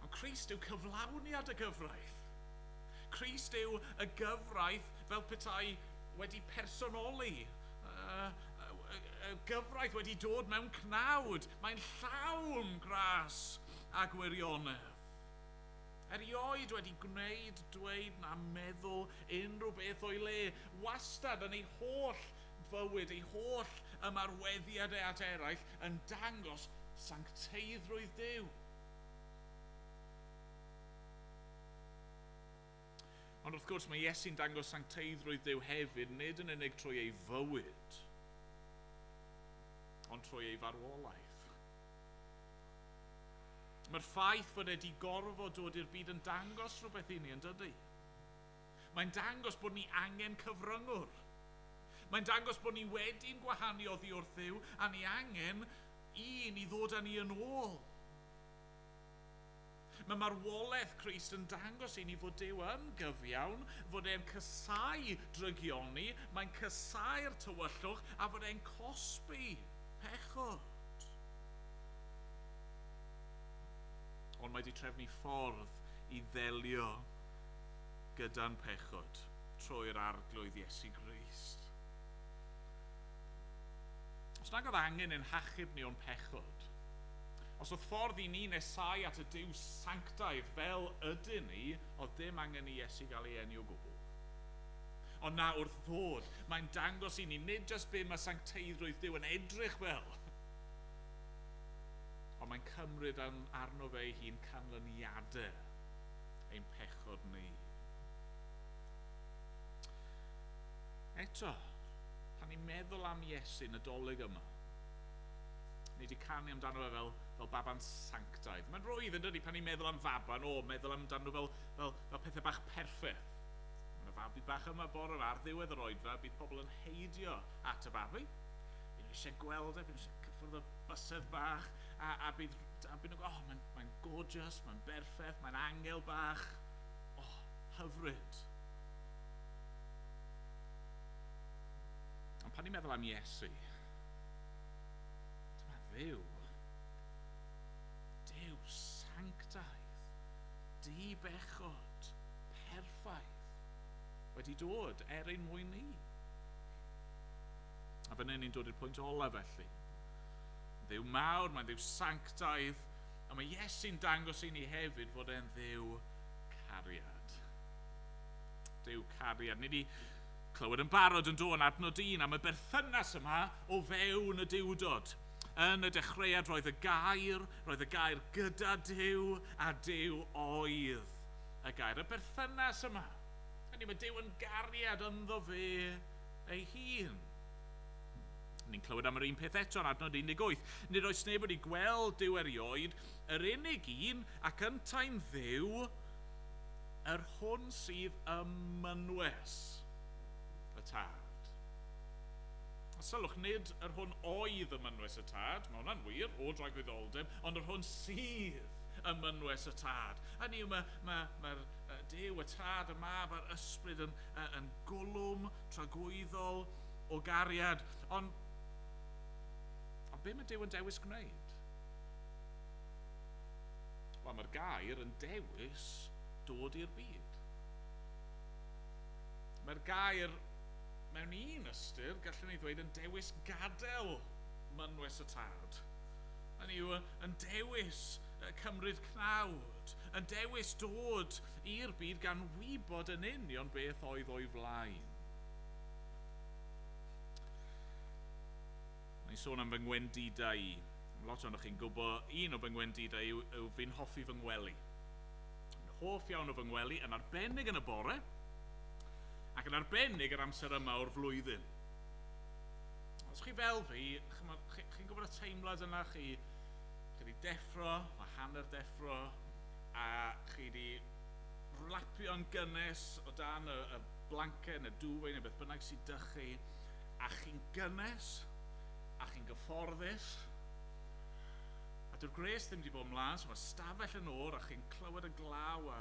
Ond Crist yw cyflawniad y gyfraith. Crist yw y gyfraith fel petai wedi personoli. Y gyfraith wedi dod mewn cnawd. Mae'n llawn gras a gwirionedd. Erioed wedi gwneud, dweud na meddwl unrhyw beth o'i le. Wastad yn ei holl fywyd, ei holl ymarweddiad e at eraill yn dangos sancteiddrwydd Duw. Ond wrth gwrs mae Iesu'n dangos sancteiddrwydd Duw hefyd, nid yn unig trwy ei fywyd, ond trwy ei farwolaeth. Mae'r ffaith fod e wedi gorfod dod i'r byd yn dangos rhywbeth i ni, yn dydy? Mae'n dangos bod ni angen cyfryngwr. Mae'n dangos bod ni wedi'n gwahanu oddi wrth Dduw a ni angen un i ddod â ni yn ôl. Mae marwolaeth Crist yn dangos i ni fod Duw yn gyfiawn, fod e'n casáu drygioni, mae'n casáu'r tywyllwch a fod e'n cosbi pechod. Ond mae wedi trefnu ffordd i ddelio gyda'n pechod trwy'r Arglwydd Iesu Grist. Os nag oedd angen ein hachub ni o'n pechod, os oedd ffordd i ni nesau at y Duw sanctaidd fel ydyn ni, oedd dim angen i Iesu gael ei eni o gwbl. Ond na wrth ddod, mae'n dangos i ni nid jyst be mae sancteiddrwydd Duw yn edrych fel, ond mae'n cymryd arno fe ei hun canlyniadau ein pechod ni. Eto, pan ni'n meddwl am Iesu Nadolig yma, ni wedi canu amdano fe fel baban sanctaidd. Mae'n rwydd yn dydi pan ni'n meddwl am faban, meddwl amdano fel pethau bach perffaith. Mae fabi bach yma bore yma, ar ddiwedd yr oedfa, bydd pobl yn heidio at y babi. Bydd nhw eisiau gweld e, bydd nhw eisiau cyffwrdd y bysedd bach, a bydd nhw'n gweud, oh, mae'n gorgeous, mae'n berffaith, mae'n angel bach. Oh, hyfryd. Ond pan ni'n meddwl am Iesu, dyma Dduw. Duw sanctaidd, dibechod, perffaith, wedi dod er ein mwyn ni. A fan hyn ni'n dod i'r pwynt ola felly. Dduw mawr, mae'n Dduw sanctaidd, a mae Iesu'n dangos i ni hefyd fod e'n Dduw cariad. Duw cariad. Ni wedi clywed yn barod yn dod yn adnod 1 am y berthynas yma o fewn y Duwdod. Yn y dechreuad roedd y gair gyda Duw, a Duw oedd y gair. Y berthynas yma. Hynny, mae Duw yn gariad ynddo fe ei hun. Ni'n clywed am yr un peth eto yn adnod 18. Nid oes neb wedi gweld Duw erioed, yr unig un ac yntau'n Dduw, yr hwn sydd ym mynwes y Tad. A sylwch, nid yr hwn oedd ym mynwes y Tad, mae hwnna'n wir, o dragwyddoldeb, ond yr hwn sydd ym mynwes y Tad. Hynny yw, mae'r Duw, y Tad, y Mab a'r Ysbryd yn gwlwm tragwyddol o gariad. Ond be mae Duw yn dewis gwneud? Wel, mae'r gair yn dewis dod i'r byd. Mae'r gair, mewn un ystyr, gallwn ni ddweud, yn dewis gadael mynwes y Tad. Hynny yw, yn dewis cymryd cnawd, yn dewis dod i'r byd gan wybod yn union beth oedd o'i flaen. Ni'n sôn am fy ngwendidau i. Lot ohonoch chi'n gwybod, un o fy ngwendidau yw fi'n hoffi fy ngwely. Yn hoff iawn o fy ngwely, yn arbennig yn y bore, ac yn arbennig yr amser yma o'r flwyddyn. Os chi fel fi, chi'n gwybod y teimlad yna, chi wedi deffro, mae hanner deffro, a chi wedi wrapio'n gynnes o dan y blanced neu duvet neu beth bynnag sydd 'da chi, a chi'n gynnes, a chi'n gyfforddus, a dyw'r gwres ddim wedi bod ymlaen, so mae stafell yn oer, a chi'n clywed y glaw a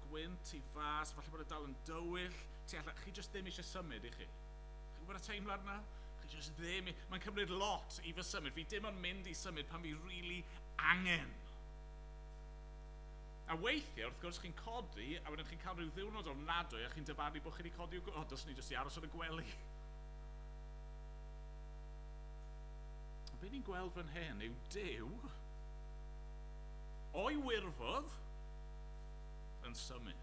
gwynt i fas, falle bod y dal yn dywyll, chi jyst ddim eisiau symud i chi. Chi'n gwybod y teimlad yna? Chi jyst ddim, mae'n cymryd lot i fy symud, fi dim ond mynd i symud pan fi really angen. A weithiau, wrth gwrs, chi'n codi, a wedyn chi'n cael rhyw ddiwrnod ofnadwy, a chi'n dyfaru bod chi wedi codi o, dylswn ni jyst i aros yn y gwely. Be ni'n gweld fan hyn yw Duw o'i wirfodd yn symud.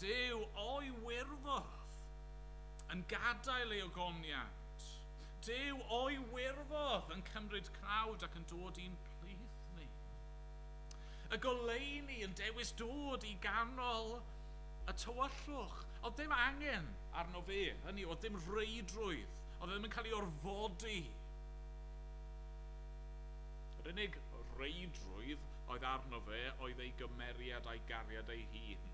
Duw o'i wirfodd yn gadael ei ogoniant. Duw o'i wirfodd yn cymryd cnawd ac yn dod i'n plith ni. Y goleuni yn dewis dod i ganol y tywyllwch. Oedd dim angen arno fe, hynny, oedd dim reidrwydd, oedd ddim yn cael ei orfodi. Yr unig reidrwydd oedd arno fe oedd ei gymeriad a'i gariad ei hun.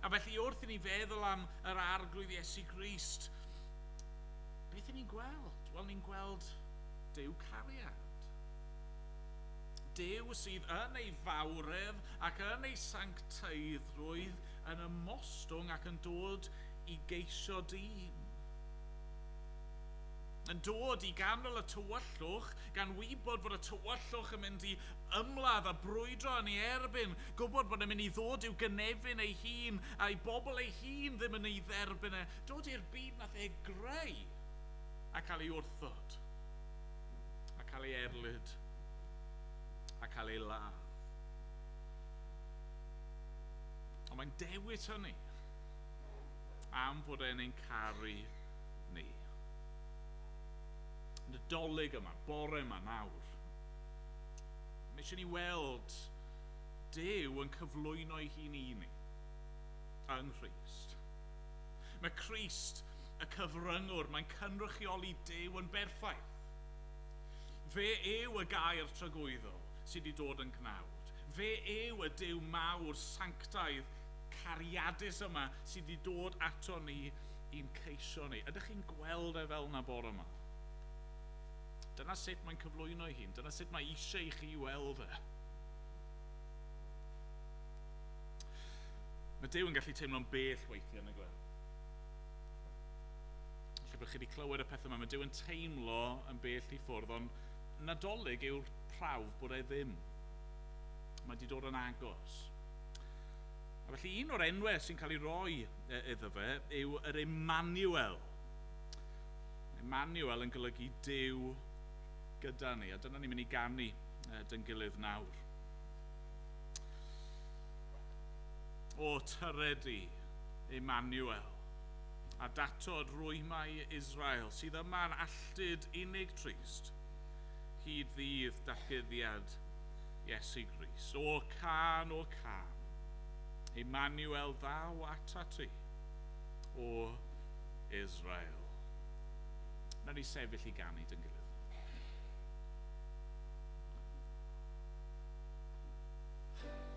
A felly wrth i ni feddwl am yr Arglwydd Iesu Grist, beth i ni'n gweld? Wel, ni'n gweld Duw cariad. Duw sydd yn ei fawredd ac yn ei sancteiddrwydd yn ymostwng ac yn dod i geisio dyn. Yn dod i ganol y tywyllwch, gan wybod bod y tywyllwch yn mynd i ymladd a brwydro yn ei erbyn, gwybod bod yn mynd i ddod i'w gynefin ei hun, a'i bobl ei hun ddim yn ei dderbyn e, dod i'r byd nath e greu a cael ei wrthod, a cael ei erlid, a cael ei ladd. Ond mae'n dewis hynny am fod e'n ein caru ni. Nadolig yma, bore yma nawr, mae eisiau ni weld Duw yn cyflwyno ei hun i ni yng Nghrist. Mae Crist, y cyfryngwr, mae'n cynrychioli Duw yn berffaith. Fe yw y gair tragwyddol sydd wedi dod yn gnawd. Fe yw y Duw mawr, sanctaidd, cariadus yma sydd wedi dod ato ni i'n ceisio ni. Ydych chi'n gweld e fel yna bore yma? Dyna sut mae'n cyflwyno ei hun. Dyna sut mae eisiau i chi weld e. Mae Duw yn gallu teimlo'n bell weithiau yn y gweld. Felly bod chi wedi clywed y pethau yma, mae Duw yn teimlo yn bell i ffwrdd, ond Nadolig yw'r prawf bod e ddim. Mae wedi dod yn agos. A felly un o'r enwau sy'n cael ei roi iddo fe yw yr Emmanuel. Emmanuel yn golygu Duw gyda ni, a dyna ni'n mynd i ganu dyn gilydd nawr. O tyred i, Emmanuel, a datod rwymau Israel, sydd yma'n alltud unig trist, hyd ddydd datguddiad Iesu Grist. O can, o can, Emmanuel ddaw atat ti, o Israel. Nawn ni sefyll i ganu dyn gilydd. Emmanuel,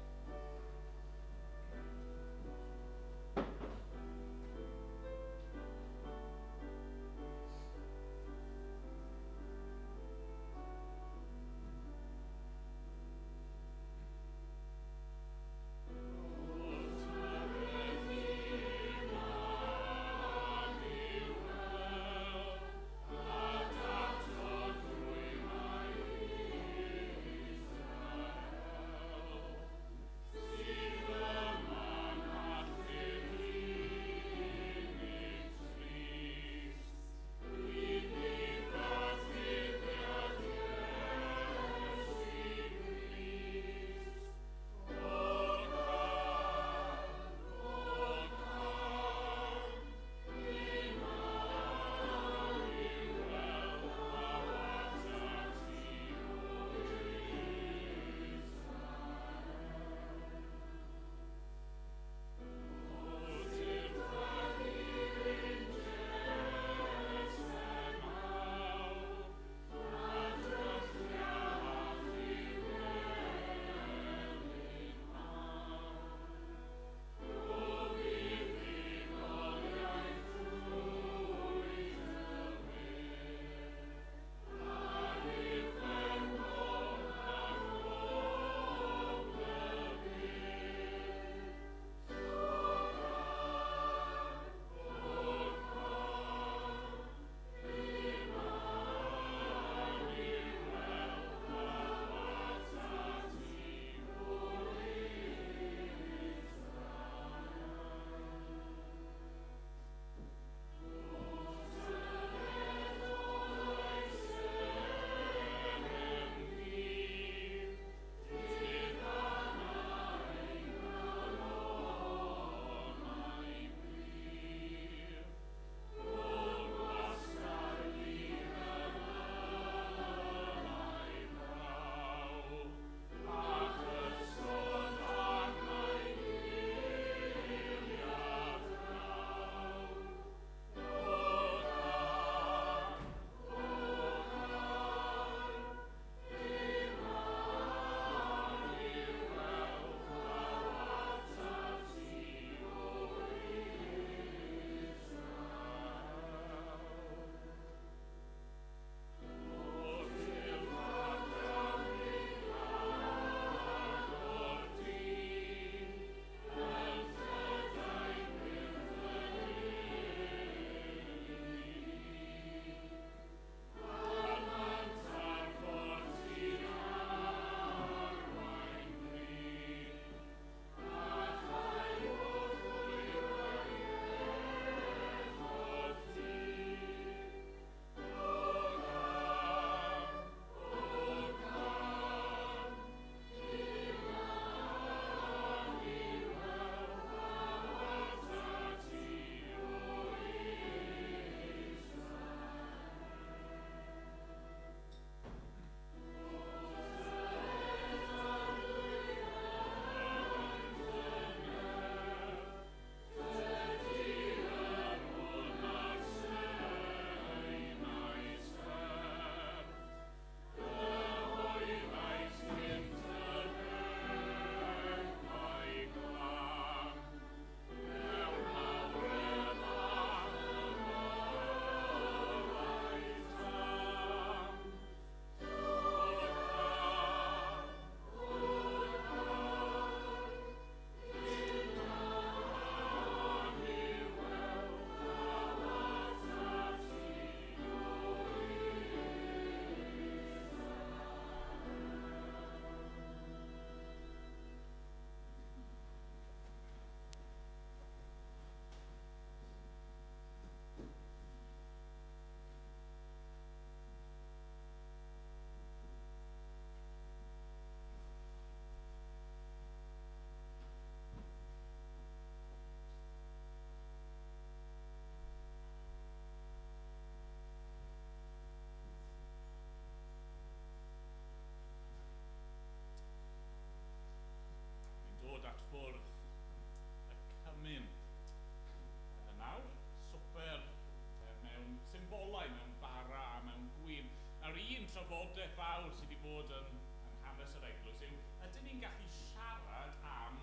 bod yn hanes yr eglwys yw, ydyn ni'n gallu siarad am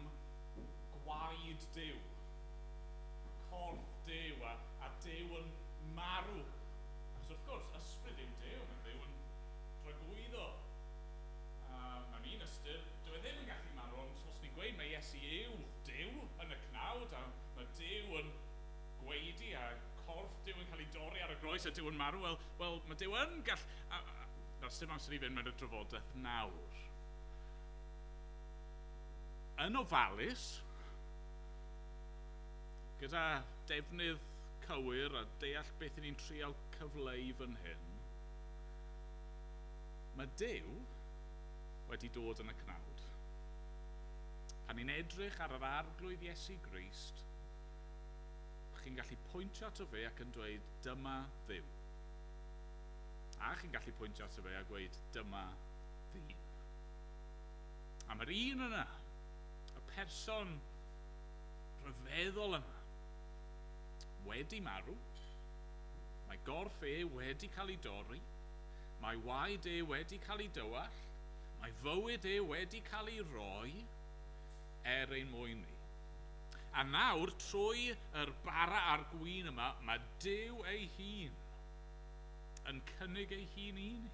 gwaed Duw, corff Duw a Duw yn marw. Achos wrth gwrs, ysbryd yw Duw, mae Duw yn dragwyddo. Mewn un ystyr, dyw e ddim yn gallu marw, ond os ni'n gweud mae Iesu yw Duw yn y cnawd, a mae Duw yn gweidi a corff Duw yn cael ei dorri ar y groes a Duw yn marw, wel mae Duw yn gall... Nawr, sdim amser i fynd mewn y drafodaeth nawr. Yn ofalus, gyda defnydd cywir a deall beth ni'n trial cyfleu fan hyn, mae Duw wedi dod yn y cnawd. Pan ni'n edrych ar yr Arglwydd Iesu Grist, chi'n gallu pwyntio ato fe ac yn dweud, dyma Dduw. A chi'n gallu pwyntio ato fe a gweud, dyma ddyn. A mae'r un yna, y person rhyfeddol yna, wedi marw, mae gorff e wedi cael ei dorri, mae waed e wedi cael ei dywall, mae fywyd e wedi cael ei roi er ein mwyn ni. A nawr, trwy yr bara a'r gwin yma, mae Duw ei hun yn cynnig ei hun i ni.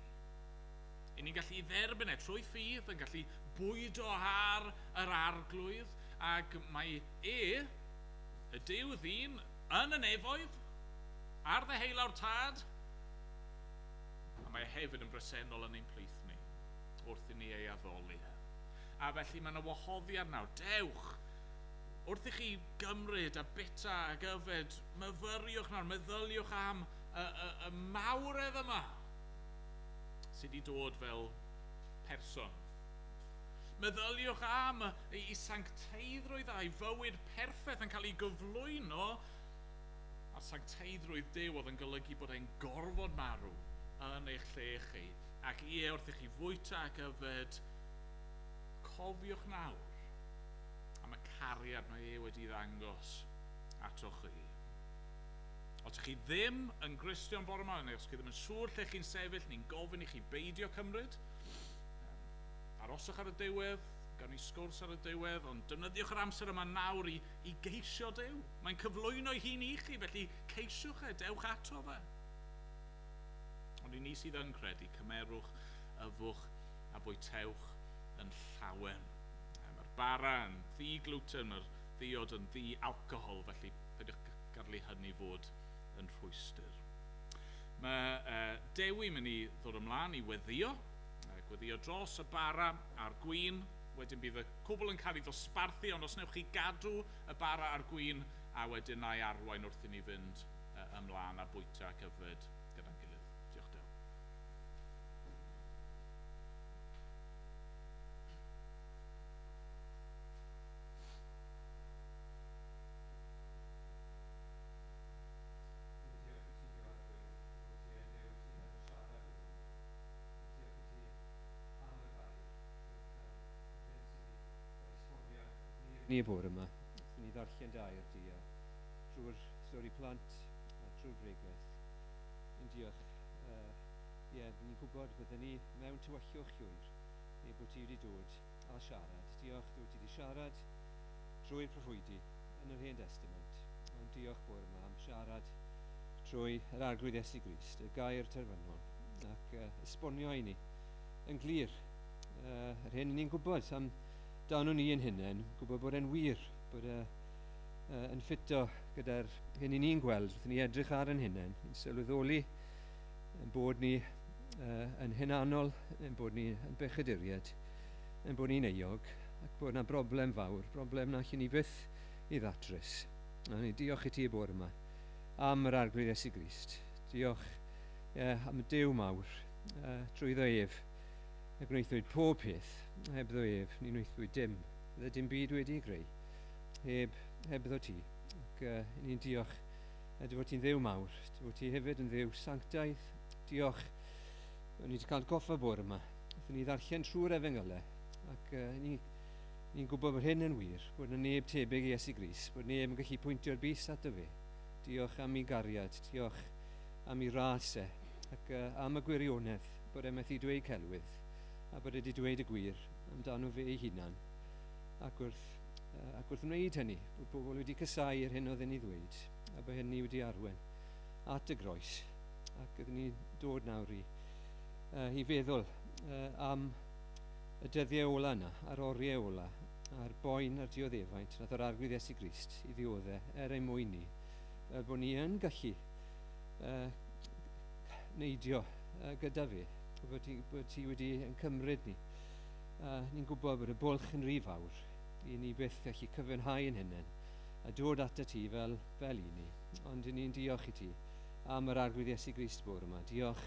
I ni'n gallu dderbyn e trwy ffydd, yn gallu bwydo ar yr Arglwydd, ac mae e, y Duw ddyn, yn y nefoedd, ar ddeheulaw'r Tad, a mae e hefyd yn bresennol yn ein plith ni, wrth i ni ei addoli. A felly mae yna wahoddiad nawr, dewch, wrth i chi gymryd a bita ac yfed, myfyriwch nawr, meddyliwch am y mawredd yma sydd wedi dod fel person. Meddyliwch am ei sancteiddrwydd a'i fywyd perffaith yn cael ei gyflwyno, a'r sancteiddrwydd Duw oedd yn golygu bod e'n gorfod marw yn eich lle chi. Ac ie, wrth i chi fwyta ac yfed, cofiwch nawr am y cariad mae e wedi ddangos atoch chi. Os ydych chi ddim yn Gristion bore yma, neu os chi ddim yn siŵr lle chi'n sefyll, ni'n gofyn i chi beidio cymryd. Aroswch ar y diwedd, gawn ni sgwrs ar y diwedd, ond defnyddiwch yr amser yma nawr i geisio Duw. Mae'n cyflwyno ei hun i chi, felly ceisiwch e, dewch ato fe. Ond i ni sydd yn credu, cymerwch, yfwch a bwytewch yn llawen. Mae'r bara yn ddi-gluten, mae'r ddiod yn ddi-alcohol, felly peidiwch gadael i hynny fod yn rhwystr. Mae Dewi mynd i ddod ymlaen i weddio, gweddio dros y bara a'r gwin. Wedyn bydd y cwbl yn cael ei ddosbarthu, ond os wnewch chi gadw y bara a'r gwin, a wedyn na'i arwain wrth i ni fynd ymlaen a bwyta ac yfed gyda'n gilydd. Diolch, Dewi. Ni y bore yma, wrth ni ddarllen dair di a drwy'r stori plant a drwy'r bregeth. Yn diolch, ie, ni'n gwybod byddwn ni mewn tywyllwch llwyr, neu bod ti wedi dod a siarad. Diolch bod ti wedi siarad drwy'r proffwydi yn yr Hen Testament. Ond diolch bore yma am siarad trwy yr Arglwydd Iesu Grist, y gair terfynol, ac esbonio i ni yn glir yr hyn ni'n gwybod am dan ni yn hunain, gwybod bod e'n wir, bod e yn ffito gyda'r hyn i ni'n gweld, wrth i ni edrych ar yn hunain, ni'n sylweddoli yn bod ni yn hunanol, yn bod ni yn bechaduriaid, yn bod ni'n euog, ac bod yna broblem fawr, broblem na allen ni byth i ddatrys. A ni diolch i ti y bore yma am yr Arglwydd Iesu Grist. Diolch am y Duw mawr, trwyddo ef, y gwnaethwyd pob peth, hebddo ef, ni wnaethwyd dim. Bydde dim byd wedi ei greu, hebddo ti. Ac ni'n diolch dy fod ti'n Dduw mawr, dy fod ti hefyd yn Dduw sanctaidd. Diolch, o'n ni wedi cael goffa bore yma. Wnaethon ni ddarllen trwy'r efengylau, ac ni'n gwybod bod hyn yn wir, bod yna neb tebyg i Iesu Grist, bod neb yn gallu pwyntio'r bys ato fe. Diolch am ei gariad, diolch am ei ras e, ac am y gwirionedd, bod e methu dweud celwydd, a bod wedi dweud y gwir amdano fe ei hunan. Ac wrth wneud hynny, bod bobl wedi casáu yr hyn oedd yn ei ddweud, a bod hynny wedi arwain at y groes. Ac oedden ni dod nawr i feddwl am y dyddiau ola yna, a'r oriau ola, a'r boen a'r dioddefaint nath yr Arglwydd Iesu Grist i ddioddef er ein mwyn ni, fel bod ni yn gallu neidio gyda fe, bod ti wedi yn cymryd ni. Ni'n gwybod bod y bwlch yn rhy fawr i ni byth gallu cyfiawnhau ein hunain a dod atat ti fel i ni. Ond i ni'n diolch i ti am yr Arglwydd Iesu Grist bore yma. Diolch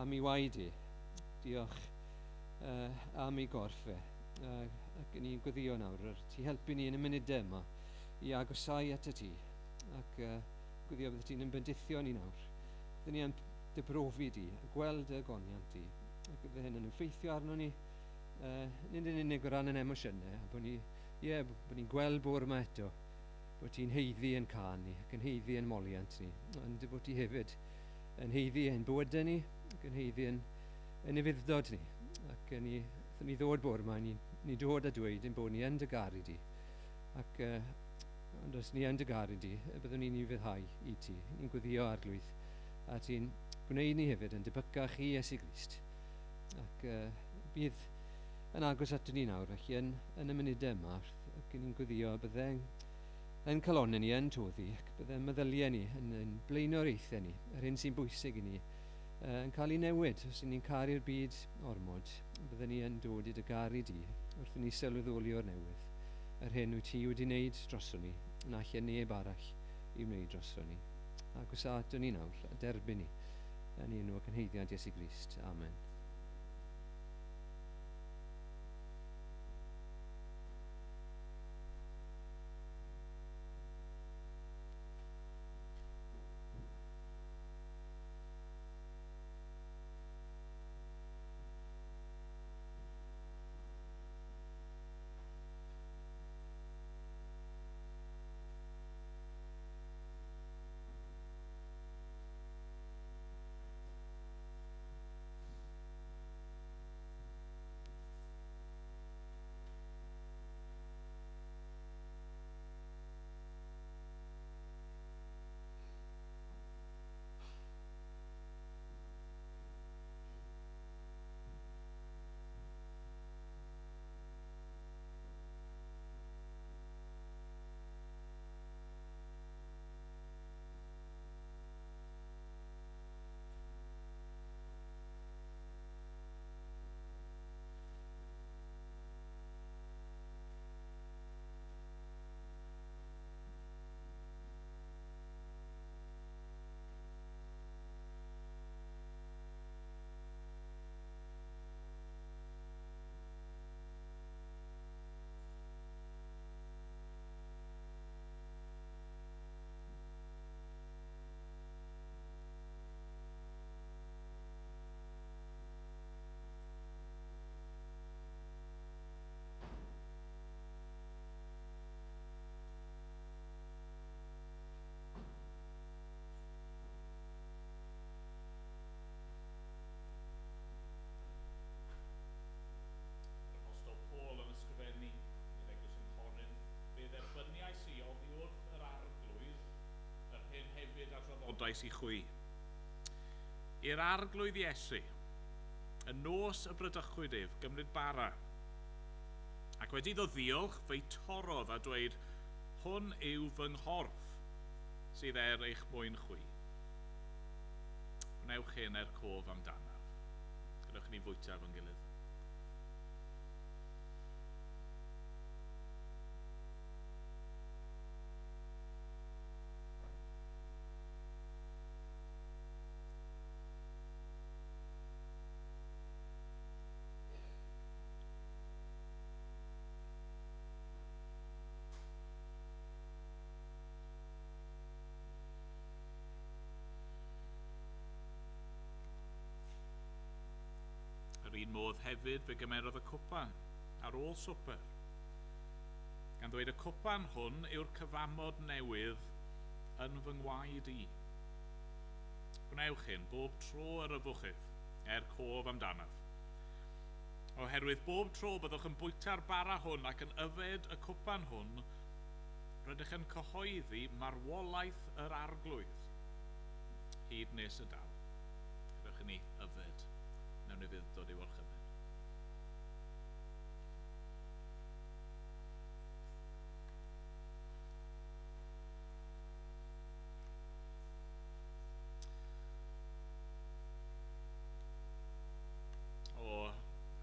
am ei waed e. Diolch am ei gorff e. Ac ni'n gweddio nawr, ti helpu ni yn y munudau yma i agosau at y ti. Ac gweddio bydde ti'n bendithio ni nawr. Bydde ni yn dy brofi di, a gweld y goniant di. Ac bydde hyn yn effeithio arno ni, nid yn unig o ran yn emosiynau, a bod ni'n gweld bore yma eto, bod ti'n haeddu yn cân ni, ac yn haeddu yn moliant ni, ond bod ti hefyd yn haeddu ein bywydau ni, ac yn haeddu yn ufudd-dod ni. Ac ni ddod bore yma, ni dod a dweud ein bod ni yn dy garu di. Ac ond os ni yn dy garu di, byddwn ni'n ufuddhau i ti. Ni'n gweddio Arglwydd, a ti'n gwneud ni hefyd yn debycach i Iesu Grist. Ac bydd yn agos ato ni nawr, felly yn y munudau yma, ac ni'n gweddio bydde yn calonnau ni yn toddi, ac bydde meddyliau ni yn blaenoriaethau ni, yr hyn sy'n bwysig i ni, yn cael ei newid. Os ni'n caru'r byd ormod, bydde ni yn dod i dy garu di, wrth i ni sylweddoli o'r newydd, yr hyn wyt ti wedi wneud droson ni, na lle neb arall i wneud droson ni. Agos ato ni nawr, a derbyn ni, yn enw ac yn haeddiant Iesu Grist. Amen. Traddodais i chwi. I'r Arglwydd Iesu, y nos y bradychwyd ef, gymryd bara. Ac wedi iddo ddiolch, fe'i torrodd a dweud, hwn yw fy nghorff sydd er eich mwyn chwi. Gwnewch hyn er cof amdanaf. Gadewch i ni fwyta efo'n gilydd. Un modd hefyd fe gymerodd y cwpan ar ôl swper, gan ddweud y cwpan hwn yw'r cyfamod newydd yn fy ngwaed i. Gwnewch hyn bob tro yr yfwch ef, er cof amdanaf. Oherwydd bob tro byddwch yn bwyta'r bara hwn ac yn yfed y cwpan hwn, rydych yn cyhoeddi marwolaeth yr arglwydd, hyd nes y daw. Gadewch i ni yfed mewn ufudd-dod i'w orchymyn. O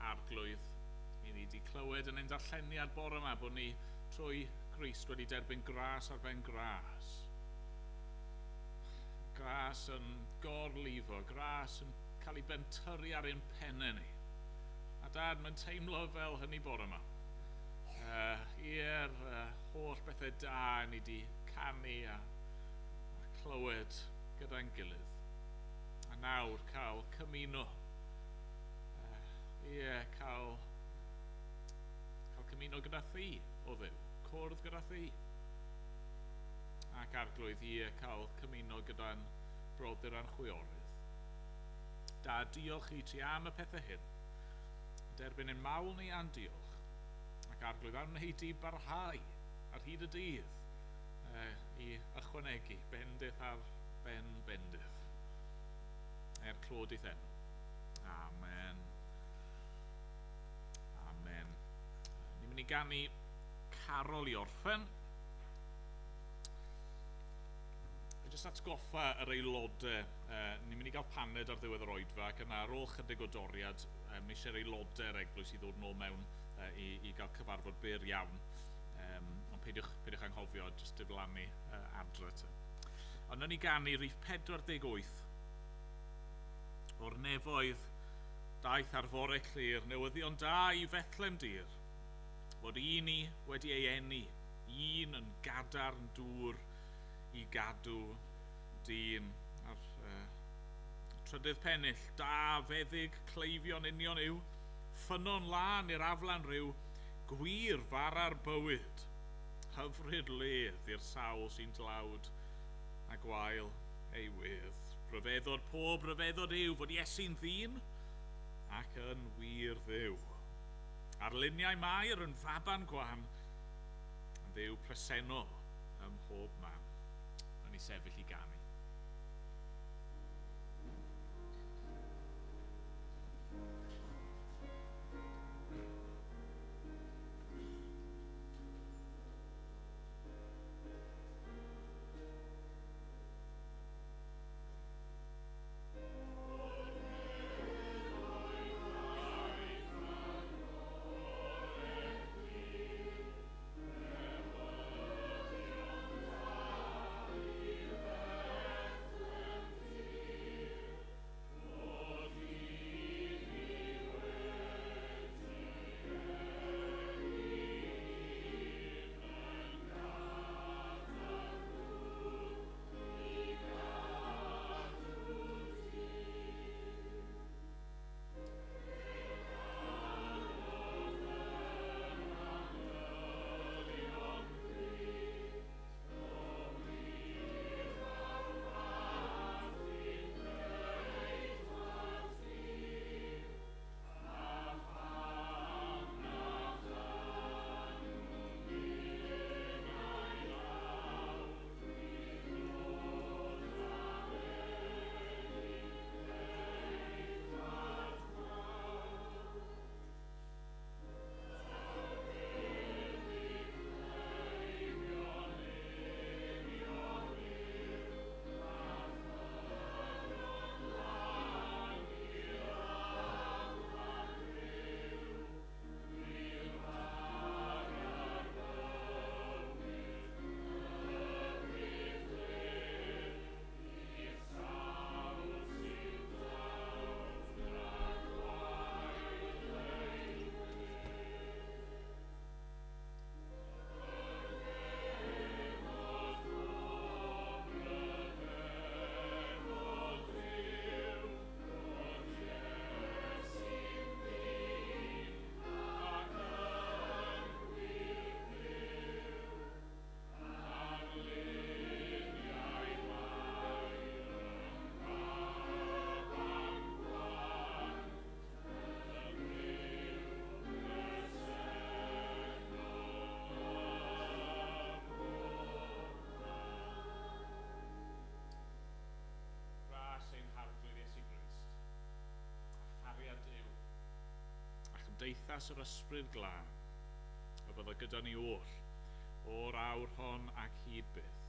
Arglwydd, i ni wedi clywed yn ein darlleniad bore yma bod ni trwy Grist wedi derbyn gras ar ben gras. Gras yn gorlifo, gras yn cael ei bentyrru ar ein pennau ni. A Dad, mae'n teimlo fel hynny bore yma. I'r holl bethau da ni wedi canu a clywed gyda'n gilydd. A nawr cael cymuno. Ie, cael cymuno gyda thi, o Dduw, cwrdd gyda thi. Ac Arglwydd, ie, cael cymuno gyda'n brodyr a'n chwiorydd. Da, diolch i ti am y pethau hyn. Derbyn ein mawl ni a'n diolch. Ac Arglwydd, am wneud di barhau ar hyd y dydd i ychwanegu bendith ar ben bendith. Er clod i'th enw. Amen. Amen. Ni'n mynd i ganu carol i orffen. Jyst atgoffa yr aelodau, ni'n mynd i gael paned ar ddiwedd yr oedfa, ac yna ar ôl chydig o doriad, mi eisiau'r aelodau'r eglwys i ddod nôl mewn i gael cyfarfod byr iawn. Ond peidiwch anghofio, jyst diflannu adre te. Ond nawn ni ganu rhif 48 o'r nefoedd daeth ar fore clir, newyddion da i Fethlem dir, fod un i wedi ei eni, un yn gadarn dŵr i gadw dyn. A'r trydydd pennill, da feddyg cleifion union yw, ffynnon lân i'r aflan rhyw, gwir fara'r bywyd, hyfryd ledd i'r sawl sy'n dlawd a gwael ei wedd. Rhyfeddod pob rhyfeddod yw fod Iesu'n ddyn ac yn wir Dduw. Ar luniau Mair yn faban gwan, yn Dduw presennol ym mhob man. Nawn ni sefyll i ganu. chymdeithas yr Ysbryd Glân, a byddo gyda ni oll, o'r awr hon ac hyd byth.